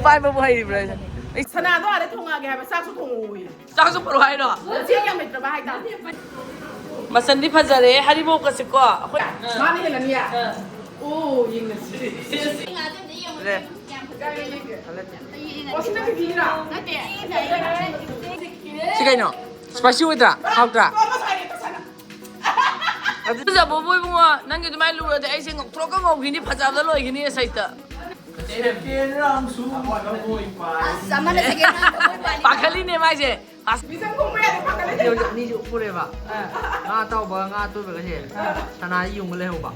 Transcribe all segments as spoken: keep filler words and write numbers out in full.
ꯄꯥꯏꯕꯕꯨ ꯍꯩꯔꯤꯕ꯭ꯔꯥ ꯍꯥꯏꯁꯦ? ꯑꯩ ꯁꯅꯥꯗꯣ ꯑꯥꯗ ꯊꯣꯡꯉꯛꯑꯒꯦ ꯍꯥꯏꯕ, ꯆꯥꯛꯁꯨ ꯊꯣꯡꯉꯛꯑꯣꯌꯦ꯫ ꯆꯥꯛꯁꯨ ꯄꯨꯔꯛꯑꯣ ꯍꯥꯏꯔꯣ? ꯁꯤ ꯌꯥꯝ ꯂꯩꯇ꯭ꯔꯕ ꯍꯥꯏꯇꯥꯔꯦ꯫ ꯃꯆꯟꯗꯤ ꯐꯖꯔꯦ, ꯍꯔꯤꯕꯣꯞꯀꯁꯦꯀꯣ꯫ ꯑꯩꯈꯣꯏ ꯃꯥꯅ ꯍꯦꯜꯂꯅꯤꯌꯦ꯫ ꯑꯣ, ꯌꯦꯡꯅꯁꯤ꯫ ꯂꯦ꯫ ꯑꯣ, ꯁꯤ ꯅꯪꯒꯤ ꯐꯤꯔꯥ? ꯁꯤ ꯀꯩꯅꯣ? ꯁ꯭ꯄꯥꯏꯁꯤ ꯑꯣꯏꯗ꯭ꯔꯥ? ꯍꯥꯎꯇ꯭ꯔꯥ? ꯑꯗꯨ ꯐꯖꯕꯕꯨ ꯏꯕꯨꯡꯉꯣ, ꯅꯪꯒꯤ ꯑꯗꯨꯃꯥꯏꯅ ꯂꯨꯔꯗꯤ ꯑꯩꯁꯦ ꯉꯧꯊ꯭ꯔꯣꯛꯀ ꯉꯧꯈꯤꯅꯤ, ꯐꯖꯕꯗ ꯂꯣꯏꯈꯤꯅꯤ ꯁꯩꯇ꯫ ꯑꯁ, ꯑꯃꯅ second round ꯊꯃꯣꯏ ꯄꯥꯜꯂꯤ꯫ ꯄꯥꯈꯠꯂꯤꯅꯦ ꯃꯥꯏꯁꯦ꯫ ꯑꯁ꯫ ꯃꯤꯁꯛ ꯈꯨꯝꯕ ꯌꯥꯗꯦ, ꯄꯥꯈꯠꯂꯦ꯫ ꯍꯧꯖꯤꯛ ꯑꯅꯤꯁꯦ ꯎꯞꯄꯨꯔꯦꯕ꯫ ꯉꯥ ꯑꯇꯥꯎꯕ, ꯉꯥ ꯑꯇꯣꯏꯕꯒꯁꯦ ꯁꯅꯥ ꯌꯨꯡꯉ ꯂꯩꯍꯧꯕ꯫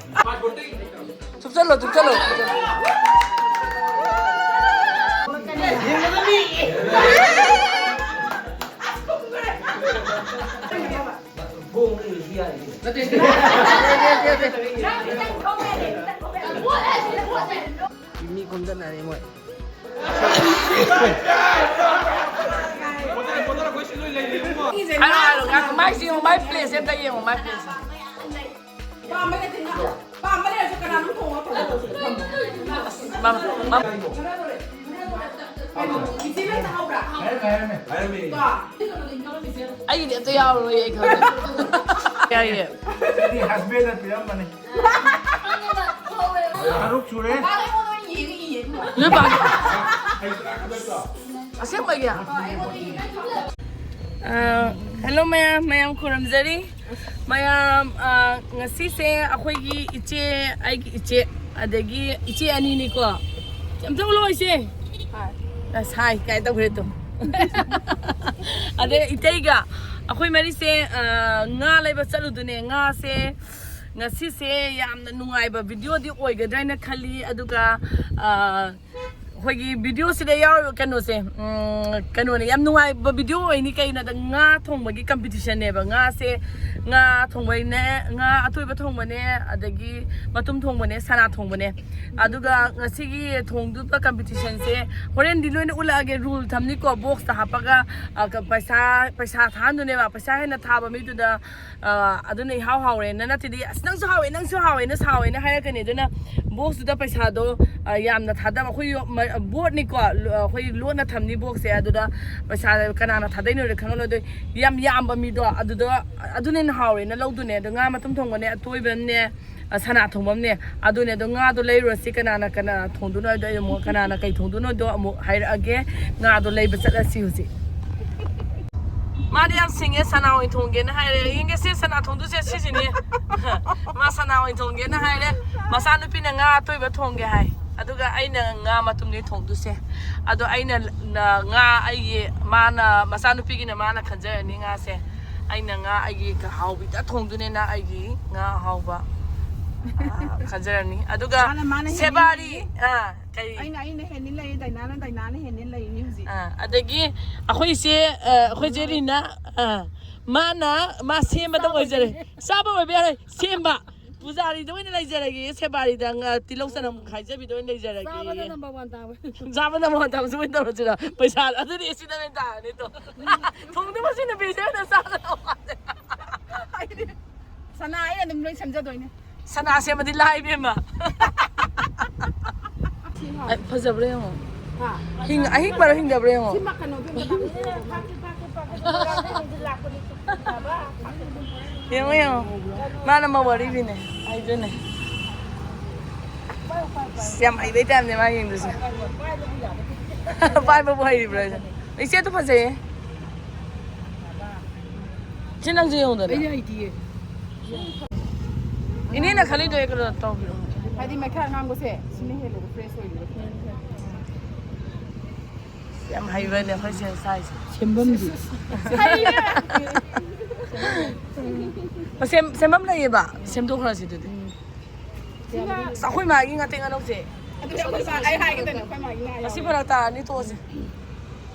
ꯊꯨꯞꯆꯜꯂꯣ, ꯊꯨꯞꯆꯜꯂꯣ, ꯊꯨꯞꯆꯜꯂꯣ꯫ ꯃꯤ ꯈꯣꯝꯖꯟꯅꯔꯦ ꯃꯣꯏ꯫ ꯍꯥꯏꯔꯣ, ꯍꯥꯏꯔꯣ, ꯉꯥꯏꯈꯣ, ꯃꯥꯏꯁꯦ ꯌꯦꯡꯉꯣ, ꯃꯥꯏ ꯄ꯭ꯂꯦꯁꯦ ꯑꯝꯇ ꯌꯦꯡꯉꯣ, ꯃꯥꯏ ꯄ꯭ꯂꯦꯁꯦ꯫ ꯄꯥꯝꯕ ꯂꯩꯇꯦ, ꯉꯥ꯫ ꯄꯥꯝꯕ ꯂꯩꯔꯁꯨ ꯀꯅꯥꯅꯣꯝ ꯊꯣꯡꯉꯒ ꯄꯨꯔꯛꯑꯣ꯫ ꯃꯝ-, ꯃꯝ-, ꯏꯆꯦ ꯅꯪ ꯇꯥꯍꯧꯕ꯭ꯔꯥ? ꯍꯥꯏꯔꯝꯃꯦ, ꯍꯥꯏꯔꯝꯃꯦ꯫ ꯍꯥꯏꯔꯝꯃꯦ꯫ ꯀꯣ? ꯑꯩꯒꯤꯗꯤ ꯑꯝꯇ ꯌꯥꯎꯔꯣꯏ, ꯑꯩ ꯈꯪꯉꯦ꯫ ꯌꯥꯏꯌꯦ꯫ ꯁꯤꯗꯤ husbandꯅ ꯄꯤꯔꯝꯕꯅꯤ꯫ ꯇꯔꯨꯛ ꯁꯨꯔꯦ꯫ ꯅꯣꯏ ꯄꯥ-, ꯑꯁꯦꯡꯕꯒꯤ? ꯑ, hello ꯃꯌꯥꯝ, ꯃꯌꯥꯝ ꯈꯨꯔꯨꯝꯖꯔꯤ꯫ ꯃꯌꯥꯝ, ꯑ, ꯉꯁꯤꯁꯦ ꯑꯩꯈꯣꯏꯒꯤ ꯏꯆꯦ, ꯑꯩꯒꯤ ꯏꯆꯦ, ꯑꯗꯒꯤ ꯏꯆꯦ ꯑꯅꯤꯅꯤꯀꯣ꯫ ꯑꯝꯇ ꯎꯠꯂꯣ ꯏꯆꯦ꯫ ꯑꯁ, ꯍꯥꯏ ꯀꯥꯏ ꯇꯧꯈ꯭ꯔꯦ ꯇꯨ꯫ ꯑꯗꯩ ꯏꯇꯩꯒ ꯑꯩꯈꯣꯏ ꯃꯔꯤꯁꯦ, ꯑ, ꯉꯥ ꯂꯩꯕ ꯆꯠꯂꯨꯗꯨꯅꯦ꯫ ꯉꯥꯁꯦ ꯉꯁꯤꯁꯦ ꯌꯥꯝꯅ ꯅꯨꯡꯉꯥꯏꯕ videoꯗꯤ ꯑꯣꯏꯒꯗ꯭ꯔꯥ ꯍꯥꯏꯅ ꯈꯜꯂꯤ꯫ ꯑꯗꯨꯒ, ꯑ, ꯑꯩꯈꯣꯏꯒꯤ videoꯁꯤꯗ ꯌꯥꯎꯔꯤꯕ ꯀꯩꯅꯣꯁꯦ, ꯎꯝ, ꯀꯩꯅꯣꯅꯦ, ꯌꯥꯝ ꯅꯨꯡꯉꯥꯏꯕ video ꯑꯣꯏꯅꯤ꯫ ꯀꯩꯒꯤꯅꯣꯗ ꯉꯥ ꯊꯣꯡꯕꯒꯤ competitionꯅꯦꯕ꯫ ꯉꯥꯁꯦ, ꯉꯥ ꯊꯣꯡꯕꯅꯦ, ꯉꯥ ꯑꯇꯣꯏꯕ ꯊꯣꯡꯕꯅꯦ, ꯑꯗꯒꯤ ꯃꯇꯨꯝ ꯊꯣꯡꯕꯅꯦ, ꯁꯅꯥ ꯊꯣꯡꯕꯅꯦ꯫ ꯑꯗꯨꯒ ꯉꯁꯤꯒꯤ ꯊꯣꯡꯗꯣꯏꯕ competitionꯁꯦ ꯍꯣꯔꯦꯟꯗꯤ ꯂꯣꯏꯅ ꯎꯠꯂꯛꯑꯒꯦ꯫ Rule ꯊꯝꯅꯤꯀꯣ, boxꯇ ꯍꯥꯞꯄꯒ, ꯑ, ꯀ-, ꯄꯩꯁꯥ, ꯄꯩꯁꯥ ꯊꯥꯍꯟꯗꯣꯏꯅꯦꯕ꯫ ꯄꯩꯁꯥ ꯍꯦꯟꯅ ꯊꯥꯕ ꯃꯤꯗꯨꯗ ꯑ, ꯑꯗꯨꯅ ꯏꯍꯥꯎ ꯍꯥꯎꯔꯦꯅ ꯅꯠꯇ꯭ꯔꯗꯤ, "ꯑꯁ, ꯅꯪꯁꯨ ꯍꯥꯎꯋꯦ, ꯅꯪꯁꯨ ꯍꯥꯎꯋꯦꯅ ꯁꯥꯎꯋꯦꯅ" ꯍꯥꯏꯔꯛꯀꯅꯤ꯫ ꯑꯗꯨꯅ boxꯇꯨꯗ ꯄꯩꯁꯥꯗꯣ, ꯑ, ꯌꯥꯝꯅ ꯊꯥꯗꯕ꯫ ꯑꯩꯈꯣꯏ ꯌꯣ-, ꯃ-, ꯕꯣꯠꯅꯤꯀꯣ, ꯑꯩꯈꯣꯏ ꯂꯣꯟꯅ ꯊꯝꯅꯤ ꯕꯣꯛꯁꯦ꯫ ꯑꯗꯨꯗ ꯄꯩꯁꯥ ꯀꯅꯥꯅ ꯊꯥꯗꯩꯅꯣꯗꯤ ꯈꯪꯍꯜꯂꯣꯏꯗꯣꯏ꯫ ꯌꯥꯝ ꯌꯥꯝꯕ ꯃꯤꯗꯣ ꯑꯗꯨꯗ, ꯑꯗꯨꯅ ꯍꯦꯟꯅ ꯍꯥꯎꯔꯦꯅ ꯂꯧꯗꯨꯅꯦ꯫ ꯑꯗꯣ ꯉꯥ ꯃꯇꯨꯝ ꯊꯣꯡꯕꯅꯦ, ꯑꯇꯣꯏꯕꯅꯦ, ꯑ, ꯁꯅꯥ ꯊꯣꯡꯕ ꯑꯃꯅꯦ꯫ ꯑꯗꯨꯅꯦ꯫ ꯑꯗꯣ ꯉꯥꯗꯣ ꯂꯩꯔꯨꯔꯁꯤ꯫ ꯀꯅꯥꯅ, ꯀꯅꯥ ꯊꯣꯡꯗꯣꯏꯅꯣ ꯍꯥꯏꯗꯣ ꯑꯩ ꯑꯃꯨꯛ, ꯀꯅꯥꯅ ꯀꯩ ꯊꯣꯡꯗꯣꯏꯅꯣꯗꯣ ꯑꯃꯨꯛ ꯍꯥꯏꯔꯛꯑꯒꯦ꯫ ꯉꯥꯗꯣ ꯂꯩꯕ ꯆꯠꯂꯁꯤ ꯍꯧꯖꯤꯛ꯫ ꯃꯥꯗꯤ ꯌꯥꯝ ꯁꯤꯡꯉꯦ꯫ ꯁꯅꯥ ꯑꯣꯏꯅ ꯊꯣꯡꯒꯦꯅ ꯍꯥꯏꯔꯦ꯫ ꯌꯦꯡꯒꯦꯁꯦ, ꯁꯅꯥ ꯊꯣꯡꯗꯣꯏꯁꯦ ꯁꯤꯁꯤꯅꯦ꯫ ꯃꯥ ꯁꯅꯥ ꯑꯣꯏꯅ ꯊꯣꯡꯒꯦꯅ ꯍꯥꯏꯔꯦ꯫ ꯃꯆꯥꯅꯨꯄꯤꯅ ꯉꯥ ꯑꯇꯣꯏꯕ ꯊꯣꯡꯒꯦ ꯍꯥꯏ, ꯑꯗꯨꯒ ꯑꯩꯅ ꯉꯥ ꯃꯇꯨꯝꯅꯤ ꯊꯣꯡꯗꯣꯏꯁꯦ꯫ ꯑꯗꯣ ꯑꯩꯅ ꯅ-, ꯉꯥ ꯑꯩꯒꯤ, ꯃꯥꯅ, ꯃꯆꯥꯅꯨꯄꯤꯒꯤꯅ ꯃꯥꯅ ꯈꯟꯖꯔꯅꯤ ꯉꯥꯁꯦ꯫ ꯑꯩꯅ ꯉꯥ ꯑꯩꯒꯤ ꯍꯥꯎꯕꯤꯗ ꯊꯣꯡꯗꯣꯏꯅꯦꯅ, ꯑꯩꯒꯤ ꯉꯥ ꯑꯍꯥꯎꯕ, ꯑ, ꯈꯟꯖꯔꯅꯤ꯫ ꯑꯗꯨꯒ ꯃꯥꯅ, ꯃꯥꯅ ꯁꯦꯕꯥꯔꯤ, ꯍꯦꯟꯅꯤꯡꯉꯤ꯫ ꯑ, ꯀꯩ? ꯑꯩꯅ, ꯑꯩꯅ ꯍꯦꯟꯅꯤ ꯂꯩ, ꯗꯥꯏꯅꯥꯅ, ꯗꯥꯏꯅꯥꯅ ꯍꯦꯟꯅꯤ ꯂꯩꯅꯤ ꯍꯧꯖꯤꯛ꯫ ꯑ, ꯑꯗꯒꯤ ꯑꯩꯈꯣꯏ ꯏꯆꯦ, ꯑ, ꯑꯩꯈꯣꯏ ꯆꯦ ꯔꯤꯅꯥ, ꯑ, ꯃꯥꯅ, ꯃꯥ ꯁꯦꯝꯕꯗ ꯆꯥꯕ ꯑꯣꯏꯖꯔꯦ꯫ ꯑꯣꯏꯖꯔꯦ꯫ ꯆꯥꯕ ꯑꯣꯏꯕ ꯌꯥꯔꯣꯏ, ꯁꯦꯝꯕ꯫ ꯄꯨꯖꯥꯔꯤꯗ ꯑꯣꯏꯅ ꯂꯩꯖꯔꯒꯦ, ꯁꯦꯕꯥꯔꯤꯗ ꯉ-, ꯇꯤꯜꯍꯧ ꯆꯅꯝ ꯈꯥꯏꯖꯕꯤꯗ ꯑꯣꯏꯅ ꯂꯩꯖꯔꯒꯦ꯫ ꯆꯥꯕꯗ number one ꯇꯥꯕ꯫ ꯆꯥꯕ number one ꯇꯥꯕꯁꯨ ꯑꯣꯏꯅ ꯇꯧꯔꯁꯤꯔ? ꯄꯩꯁꯥ ꯑꯗꯨꯗꯤ ꯑꯁꯤꯗ ꯂꯣꯏ ꯇꯥꯔꯅꯤ ꯇꯣ꯫ ꯊꯣꯡꯗꯕꯁꯤ ꯅꯨꯄꯤꯁꯦ ꯑꯣꯏꯅ ꯆꯥꯗꯅ ꯋꯥꯁꯦ꯫ ꯑꯩꯗꯤ ꯁꯅꯥ ꯑꯩ ꯑꯗꯨꯝ ꯂꯣꯏ ꯁꯦꯝꯖꯗꯣꯏꯅꯦ꯫ ꯁꯅꯥ ꯁꯦꯝꯕꯗꯤ ꯂꯥꯏ ꯏꯕꯦꯝꯃ꯫ ꯁꯤ ꯍꯥꯎ-, ꯑ, ꯐꯖꯕ꯭ꯔꯥ ꯌꯦꯡꯉꯣ꯫ ꯍꯥ? ꯍꯤꯡ-, ꯑꯍꯤꯡꯕꯔꯣ ꯍꯤꯡꯗꯕ꯭ꯔꯥ ꯌꯦꯡꯉꯣ꯫ ꯁꯤ ꯃꯈꯜ ꯑꯣꯏꯕ ꯃꯇꯝꯗ ꯐꯥꯛꯀꯦ, ꯐꯥꯛꯀꯦ, ꯐꯥꯛꯀꯦ, ꯐꯥꯛꯀꯦ, ꯐꯥꯛꯀꯦ, ꯂꯥꯛꯄꯅꯤ꯫ ꯌꯦꯡꯉꯣ, ꯌꯦꯡꯉꯣ꯫ ꯃꯥꯅ ꯃꯧ ꯑꯔꯤꯕꯤꯅꯦ, ꯍꯥꯏꯗꯨꯅꯦ꯫ ꯑꯁ, ꯌꯥꯝ ꯍꯩꯕꯩ ꯇꯥꯏꯞꯅꯦ ꯃꯥ ꯌꯦꯡꯗꯣꯏꯁꯦ꯫ ꯄꯥꯏꯕꯕꯨ ꯍꯩꯔꯤꯕ꯭ꯔꯥ ꯍꯥꯏꯁꯦ? ꯏꯆꯦꯗꯣ ꯐꯖꯩꯌꯦ꯫ ꯏꯆꯦ, ꯅꯪꯁꯨ ꯌꯦꯡꯉꯨꯗꯅ꯫ ꯑꯩꯗꯤ ꯍꯩꯇꯤꯌꯦ꯫ ꯏꯅꯦꯅ ꯈꯜꯂꯤꯗꯣ ꯍꯦꯛ ꯀꯩꯅꯣ ꯇꯧꯕꯤꯔꯣ꯫ ꯍꯥꯏꯗꯤ ꯃꯩꯈꯥ ꯑꯉꯥꯡꯕꯁꯦ, ꯁꯤꯅ ꯍꯦꯜꯂꯦꯕ fresh ꯑꯣꯏꯕ꯫ ꯌꯥꯝ ꯍꯩꯕꯅꯦ ꯑꯩꯈꯣꯏ ꯆꯦ ꯁꯥꯏꯁꯦ꯫ ꯁꯦꯝꯕꯝꯗꯤ꯫ ꯁꯦꯝ-, ꯁꯦꯝꯕꯝ ꯂꯩꯌꯦꯕ꯫ ꯁꯦꯝꯗꯣꯛꯈ꯭ꯔꯁꯤ ꯑꯗꯨꯗꯤ꯫ ꯁꯤꯅ ꯑꯁ, ꯑꯩꯈꯣꯏ ꯃꯥꯒꯤ ꯉꯥꯇꯦꯛ ꯉꯥꯅꯧꯁꯦ꯫ ꯑꯗꯨꯗꯤ ꯑꯩꯈꯣꯏ ꯃꯥ-, ꯑꯩ ꯍꯥꯏꯒꯦ ꯇꯧꯅꯦ, ꯑꯩꯈꯣꯏ ꯃꯥꯒꯤ ꯉꯥ ꯉꯁꯤ ꯌꯥꯎꯕ꯫ ꯐꯔꯛ ꯇꯥꯔꯅꯤ, ꯇꯣꯛꯑꯁꯤ꯫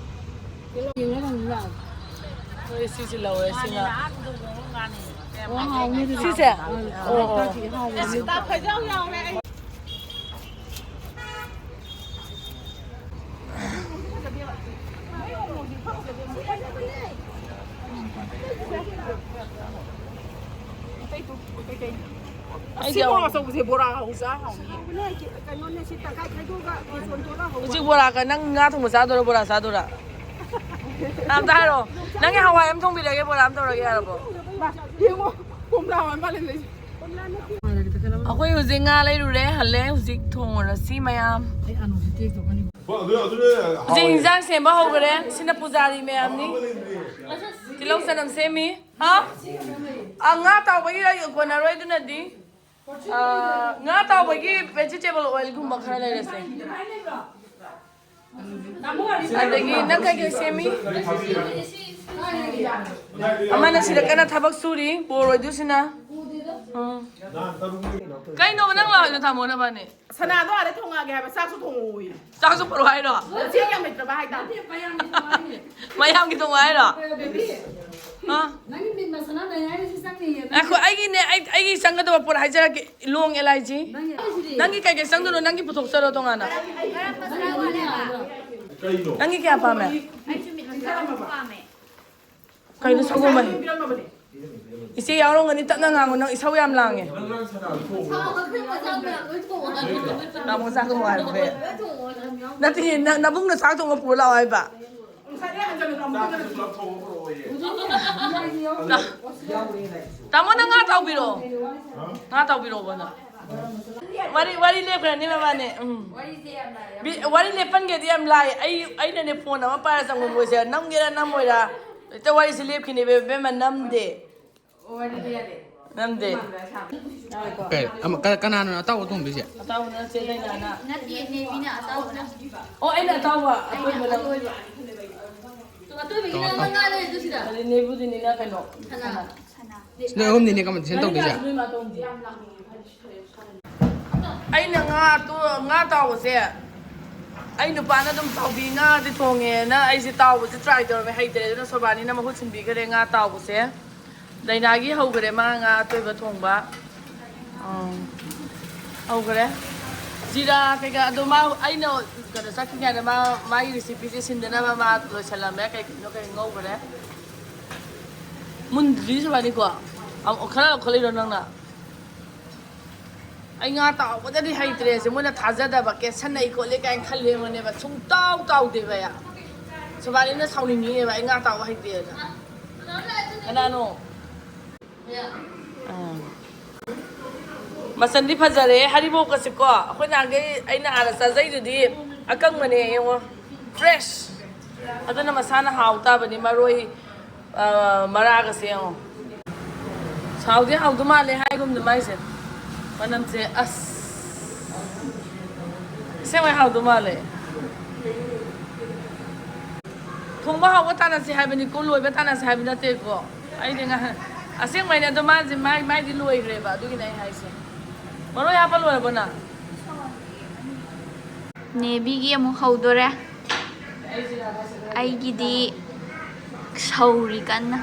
ꯌꯦꯡꯉꯣ ꯅꯪ ꯂꯥꯛꯑꯣ꯫ ꯍꯣꯏ, ꯁꯤꯁꯦ ꯂꯧꯔꯦ, ꯁꯤꯅ꯫ ꯑꯣ, ꯍꯥꯎꯅꯤ ꯑꯗꯨꯗꯤ꯫ ꯁꯤꯁꯦ? ꯑꯣ, ꯑꯣ, ꯑꯣ꯫ ꯂꯣꯛꯇꯥꯛꯀꯤ ꯍꯥꯎꯕꯅꯤ꯫ ꯑꯩꯗꯤ ꯁꯤ ꯃꯣꯔꯣꯛ ꯑꯆꯧꯕꯁꯦ ꯕꯣꯔꯥ ꯍꯧ ꯆꯥ ꯍꯥꯎꯅꯤ꯫ ꯀꯩꯅꯣꯅꯦ, ꯁꯤ ꯇꯪꯈꯥꯏ ꯈꯥꯏꯗꯣꯛꯑꯒ ꯀꯦꯖꯤ ꯑꯣꯟꯊꯣꯛꯑꯒ ꯍꯧꯖꯤꯛ ꯕꯣꯔꯥꯒ ꯅꯪ ꯉꯥ ꯊꯣꯡꯕ ꯆꯥꯗꯣꯏꯔꯣ, ꯕꯣꯔꯥ ꯆꯥꯗꯣꯏꯔꯥ? ꯑꯝꯇ ꯍꯥꯏꯔꯣ꯫ ꯅꯪꯒꯤ ꯍꯋꯥꯏ ꯑꯃ ꯊꯣꯡꯕꯤꯔꯒꯦ, ꯕꯣꯔꯥ ꯑꯃ ꯇꯧꯔꯒꯦ ꯍꯥꯏꯔꯕꯣ? ꯌꯦꯡꯉꯣ, ꯀꯣꯝꯂꯥ ꯍꯋꯥꯏ ꯃꯥꯜꯂꯦ ꯂꯩꯁꯦ꯫ ꯑꯩꯈꯣꯏ ꯍꯧꯖꯤꯛ ꯉꯥ ꯂꯩꯔꯨꯔꯦ, ꯍꯜꯂꯦ꯫ ꯍꯧꯖꯤꯛ ꯊꯣꯡꯉꯨꯔꯁꯤ ꯃꯌꯥꯝ꯫ ꯍꯧꯖꯤꯛ ꯏꯟꯖꯥꯡ ꯁꯦꯝꯕ ꯍꯧꯈ꯭ꯔꯦ꯫ ꯁꯤꯅ ꯄꯨꯖꯥꯔꯤ ꯃꯌꯥꯝꯅꯤ꯫ ꯇꯤꯜꯍꯧ ꯆꯅꯝ ꯁꯦꯝꯃꯤ꯫ ꯍꯥ? ꯑ, ꯉꯥ ꯇꯥꯎꯕꯒꯤ ꯀꯣꯟꯅꯔꯣꯏ, ꯑꯗꯨꯅꯗꯤ꯫ ꯑ, ꯉꯥ ꯇꯥꯎꯕꯒꯤ vegetable oil ꯒꯨꯝꯕ ꯈꯔ ꯂꯩꯔꯁꯦ꯫ ꯑꯗꯒꯤ ꯅꯪ ꯀꯩꯀꯩ ꯁꯦꯝꯃꯤ? ꯑꯃꯅ ꯁꯤꯗ ꯀꯟꯅ ꯊꯕꯛ ꯁꯨꯔꯤ, ꯕꯣꯔ ꯑꯣꯏꯗꯣꯏꯁꯤꯅ꯫ ꯎꯝ꯫ ꯀꯩꯅꯣꯕ ꯅꯪ ꯂꯥꯛꯏꯗꯣ, ꯇꯥꯃꯣ ꯅꯕꯥꯅꯤ? ꯁꯅꯥꯗꯣ ꯑꯥꯗ ꯊꯣꯡꯉꯛꯑꯒꯦ ꯍꯥꯏꯕ, ꯆꯥꯛꯁꯨ ꯊꯣꯡꯉꯛꯑꯣꯌꯦ꯫ ꯆꯥꯛꯁꯨ ꯄꯨꯔꯛꯑꯣ ꯍꯥꯏꯔꯣ? ꯆꯦꯡ ꯌꯥꯝ ꯂꯩꯇ꯭ꯔꯕ ꯍꯥꯏꯇꯥꯔꯦ꯫ ꯃꯌꯥꯝꯒꯤ ꯊꯣꯡꯉꯛꯑꯣ ꯍꯥꯏꯔꯣ? ꯕꯦꯕꯤ, ꯑ? ꯅꯪꯒꯤ ꯃꯤꯠ ꯃꯁꯅꯥ ꯂꯩ ꯍꯥꯏꯔꯤꯁꯤ ꯆꯪꯉꯤꯌꯦ꯫ ꯉꯥꯏꯈꯣ, ꯑꯩꯒꯤꯅꯦ, ꯑꯩ, ꯑꯩꯒꯤ ꯆꯪꯒꯗꯕ ꯄꯣꯠ ꯍꯥꯏꯖꯔꯛꯀꯦ꯫ ꯂꯣꯡ ꯑꯦꯂꯥꯏꯖꯤ꯫ ꯅꯪꯒꯤ ꯀꯩꯀꯩ ꯆꯪꯗꯣꯏꯅꯣ ꯅꯪꯒꯤ ꯄꯨꯊꯣꯛꯆꯔꯣ ꯇꯣꯉꯥꯟꯅ꯫ ꯀꯩꯅꯣ? ꯅꯪꯒꯤ ꯀꯌꯥ ꯄꯥꯝꯃꯦ? ꯑꯩꯁꯨ ꯃꯤꯠ ꯃꯁꯥ ꯑꯃ ꯄꯥꯝꯃꯦ꯫ ꯀꯩꯅꯣ ꯁꯪꯒꯣꯝ ꯃꯍꯤ? ꯏꯆꯦ ꯌꯥꯎꯔꯝꯒꯅꯤ, ꯇꯞꯅ ꯉꯥꯡꯉꯨ, ꯅꯪ ꯏꯁꯧ ꯌꯥꯝ ꯂꯥꯡꯉꯦ꯫ ꯇꯥꯃꯣ ꯆꯥꯛ ꯊꯣꯡꯉꯣ ꯍꯥꯏꯕ ꯐꯩ꯫ ꯅꯠꯇꯦ, ꯅ-, ꯅꯕꯨꯡꯅ ꯆꯥꯛ ꯊꯣꯡꯉ ꯄꯨꯔ ꯂꯥꯛꯑꯣ ꯍꯥꯏꯕ꯫ ꯇꯥꯃꯣ, ꯅꯪ ꯉꯥ ꯇꯥꯎꯕꯤꯔꯛꯑꯣ꯫ ꯉꯥ ꯇꯥꯎꯕꯤꯔꯛꯑꯣꯕ ꯅꯪ꯫ ꯋꯥꯔꯤ, ꯋꯥꯔꯤ ꯂꯦꯞꯈ꯭ꯔꯅꯤ ꯃꯕꯥꯅꯤ꯫ ꯎꯝ꯫ ꯕꯤ-, ꯋꯥꯔꯤ ꯂꯦꯞꯄꯟꯒꯦꯗꯤ ꯌꯥꯝ ꯂꯥꯏ꯫ ꯑꯩ, ꯑꯩꯅꯅꯦ ꯐꯣꯟ ꯑꯃ ꯄꯥꯏꯔ ꯆꯪꯉꯨ ꯃꯣꯏꯁꯦ꯫ ꯅꯝꯒꯦꯔꯥ ꯅꯝꯃꯣꯏꯔꯥ? ꯍꯦꯛꯇ ꯋꯥꯔꯤꯁꯦ ꯂꯦꯞꯈꯤꯅꯦꯕ, ꯏꯕꯦꯝꯃ, ꯅꯝꯗꯦ꯫ ꯅꯝꯗꯦ꯫ ꯀꯩ? ꯑꯃ, ꯀ-, ꯀꯅꯥꯅꯣ ꯑꯇꯥꯎꯕ ꯊꯣꯡꯗꯣꯏꯁꯦ? ꯑꯇꯥꯎꯕꯅ ꯆꯦ ꯗꯥꯏꯅꯥꯅ꯫ ꯅꯠꯇꯦ, ꯅꯦꯕꯤꯅ ꯑꯇꯥꯎꯕꯅ꯫ ꯑꯣ, ꯑꯩꯅ ꯑꯇꯥꯎꯕ, ꯑꯇꯣꯏꯕ ꯅꯪ꯫ ꯑꯇꯣꯏꯕ꯫ ꯑꯇꯣꯏꯕꯒꯤ ꯅꯪ ꯉꯥ ꯂꯩꯔꯗꯨ ꯁꯤꯗ꯫ ꯑꯗꯩ ꯅꯦꯕꯨꯗꯤꯅꯤꯅ ꯀꯩꯅꯣ? ꯁꯅꯥ꯫ ꯁꯅꯥ꯫ ꯅꯣꯏ ꯑꯍꯨꯝꯅꯤꯅꯦ competition ꯇꯧꯗꯣꯏꯁꯦ? ꯅꯣꯏ ꯃꯥ ꯇꯧꯗꯦ꯫ ꯑꯩꯅ ꯉꯥ ꯑꯇꯣ-, ꯉꯥ ꯇꯥꯎꯕꯁꯦ ꯑꯩ ꯅꯨꯄꯥꯅ ꯑꯗꯨꯝ ꯇꯥꯎꯕꯤ, ꯉꯥꯗꯤ ꯊꯣꯡꯉꯦꯅ ꯑꯩꯁꯦ ꯇꯥꯎꯕꯁꯦ try ꯇꯧꯔꯝꯃꯦ, ꯍꯩꯇ꯭ꯔꯦ꯫ ꯑꯗꯨꯅ ꯁꯣꯕꯥꯅꯤꯅ ꯃꯍꯨꯠ ꯁꯤꯟꯕꯤꯈꯔꯦ ꯉꯥ ꯇꯥꯎꯕꯁꯦ꯫ ꯗꯥꯏꯅꯥꯒꯤ ꯍꯧꯈꯔꯦ ꯃꯥ ꯉꯥ ꯑꯇꯣꯏꯕ ꯊꯣꯡꯕ꯫ ꯑꯥ, ꯍꯧꯈꯔꯦ꯫ ꯖꯤꯔꯥ ꯀꯩꯀꯥ ꯑꯗꯣ ꯃꯥ, ꯑꯩꯅ ꯀꯩꯅꯣ ꯆꯠꯈꯤꯉꯩꯗ ꯃꯥ, ꯃꯥꯒꯤ recipeꯁꯦ ꯁꯤꯟꯗꯅꯕ ꯃꯥ ꯂꯣꯏꯁꯜꯂꯝꯃꯦ꯫ ꯀꯩ ꯀꯩꯅꯣ ꯀꯩ ꯉꯧꯈꯔꯦ꯫ ꯃꯨꯟꯗ꯭ꯔꯤ ꯁꯣꯕꯥꯅꯤꯀꯣ꯫ ꯑꯃꯨꯛ ꯈꯔ ꯂꯧꯈꯠꯂꯛꯏꯔꯣ ꯅꯪꯅ? ꯑꯩ ꯉꯥ ꯇꯥꯎꯕꯗꯗꯤ ꯍꯩꯇ꯭ꯔꯦꯁꯦ, ꯃꯣꯏꯅ ꯊꯥꯖꯗꯕ, ꯀꯦꯠꯁꯟꯅꯩ ꯈꯣꯠꯂꯦ ꯀꯥꯏꯅ ꯈꯜꯂꯦꯕꯅꯦꯕ꯫ ꯁꯨꯡꯇꯥꯎ ꯇꯥꯎꯗꯦꯕ ꯑꯩ꯫ ꯁꯨꯕꯥꯂꯤꯅ ꯁꯥꯎꯅꯤꯡꯉꯤꯑꯕ ꯑꯩ ꯉꯥ ꯇꯥꯎꯕ ꯍꯩꯇꯦꯅ꯫ ꯀꯅꯥꯅꯣ? ꯑꯥ꯫ ꯃꯆꯟꯗꯤ ꯐꯖꯔꯦ, ꯍꯔꯤꯕꯣꯞꯀꯁꯦꯀꯣ꯫ ꯑꯩꯈꯣꯏ ꯅꯍꯥꯟꯈꯩ ꯑꯩꯅ ꯍꯥꯟꯅ ꯆꯥꯖꯩꯗꯨꯗꯤ ꯑꯀꯪꯕꯅꯦ, ꯌꯦꯡꯉꯣ, ꯐ꯭ꯔꯦꯁ꯫ ꯑꯗꯨꯅ ꯃꯁꯥꯅ ꯍꯥꯎ ꯇꯥꯕꯅꯤ꯫ ꯃꯔꯣꯏ, ꯑ, ꯃꯔꯥꯒꯁꯦ ꯌꯦꯡꯉꯣ꯫ ꯍꯥꯎꯗꯤ ꯍꯥꯎꯗꯧ ꯃꯥꯜꯂꯦ ꯍꯥꯏꯒꯨꯝꯗ ꯃꯥꯏꯁꯦ꯫ ꯃꯅꯝꯁꯦ ꯑꯁ꯫ ꯑꯁꯦꯡꯕꯩ ꯍꯥꯎꯗꯧ ꯃꯥꯜꯂꯦ꯫ ꯊꯣꯡꯕ ꯍꯧꯕ ꯇꯥꯟꯅꯁꯤ ꯍꯥꯏꯕꯅꯤꯀꯣ, ꯂꯣꯏꯕ ꯇꯥꯟꯅꯁꯤ ꯍꯥꯏꯕ ꯅꯠꯇꯦꯀꯣ꯫ ꯑꯩꯗꯤ ꯉꯥꯏꯍꯥꯛ ꯑꯁꯦꯡꯕꯩꯅꯦ꯫ ꯑꯗꯣ ꯃꯥꯁꯦ ꯃꯥꯏ-, ꯃꯥꯏꯗꯤ ꯂꯣꯏꯈ꯭ꯔꯦꯕ꯫ ꯑꯗꯨꯒꯤꯅꯦ ꯑꯩ ꯍꯥꯏꯁꯦ꯫ ꯃꯔꯣꯏ ꯍꯥꯞꯄ ꯂꯣꯏꯔꯕꯣ ꯅꯪ? ꯅꯦꯕꯤꯒꯤ ꯑꯃꯨꯛ ꯍꯧꯗꯣꯔꯦ꯫ ꯑꯩꯒꯤꯗꯤ ꯁꯧꯔꯤ ꯀꯟꯅ꯫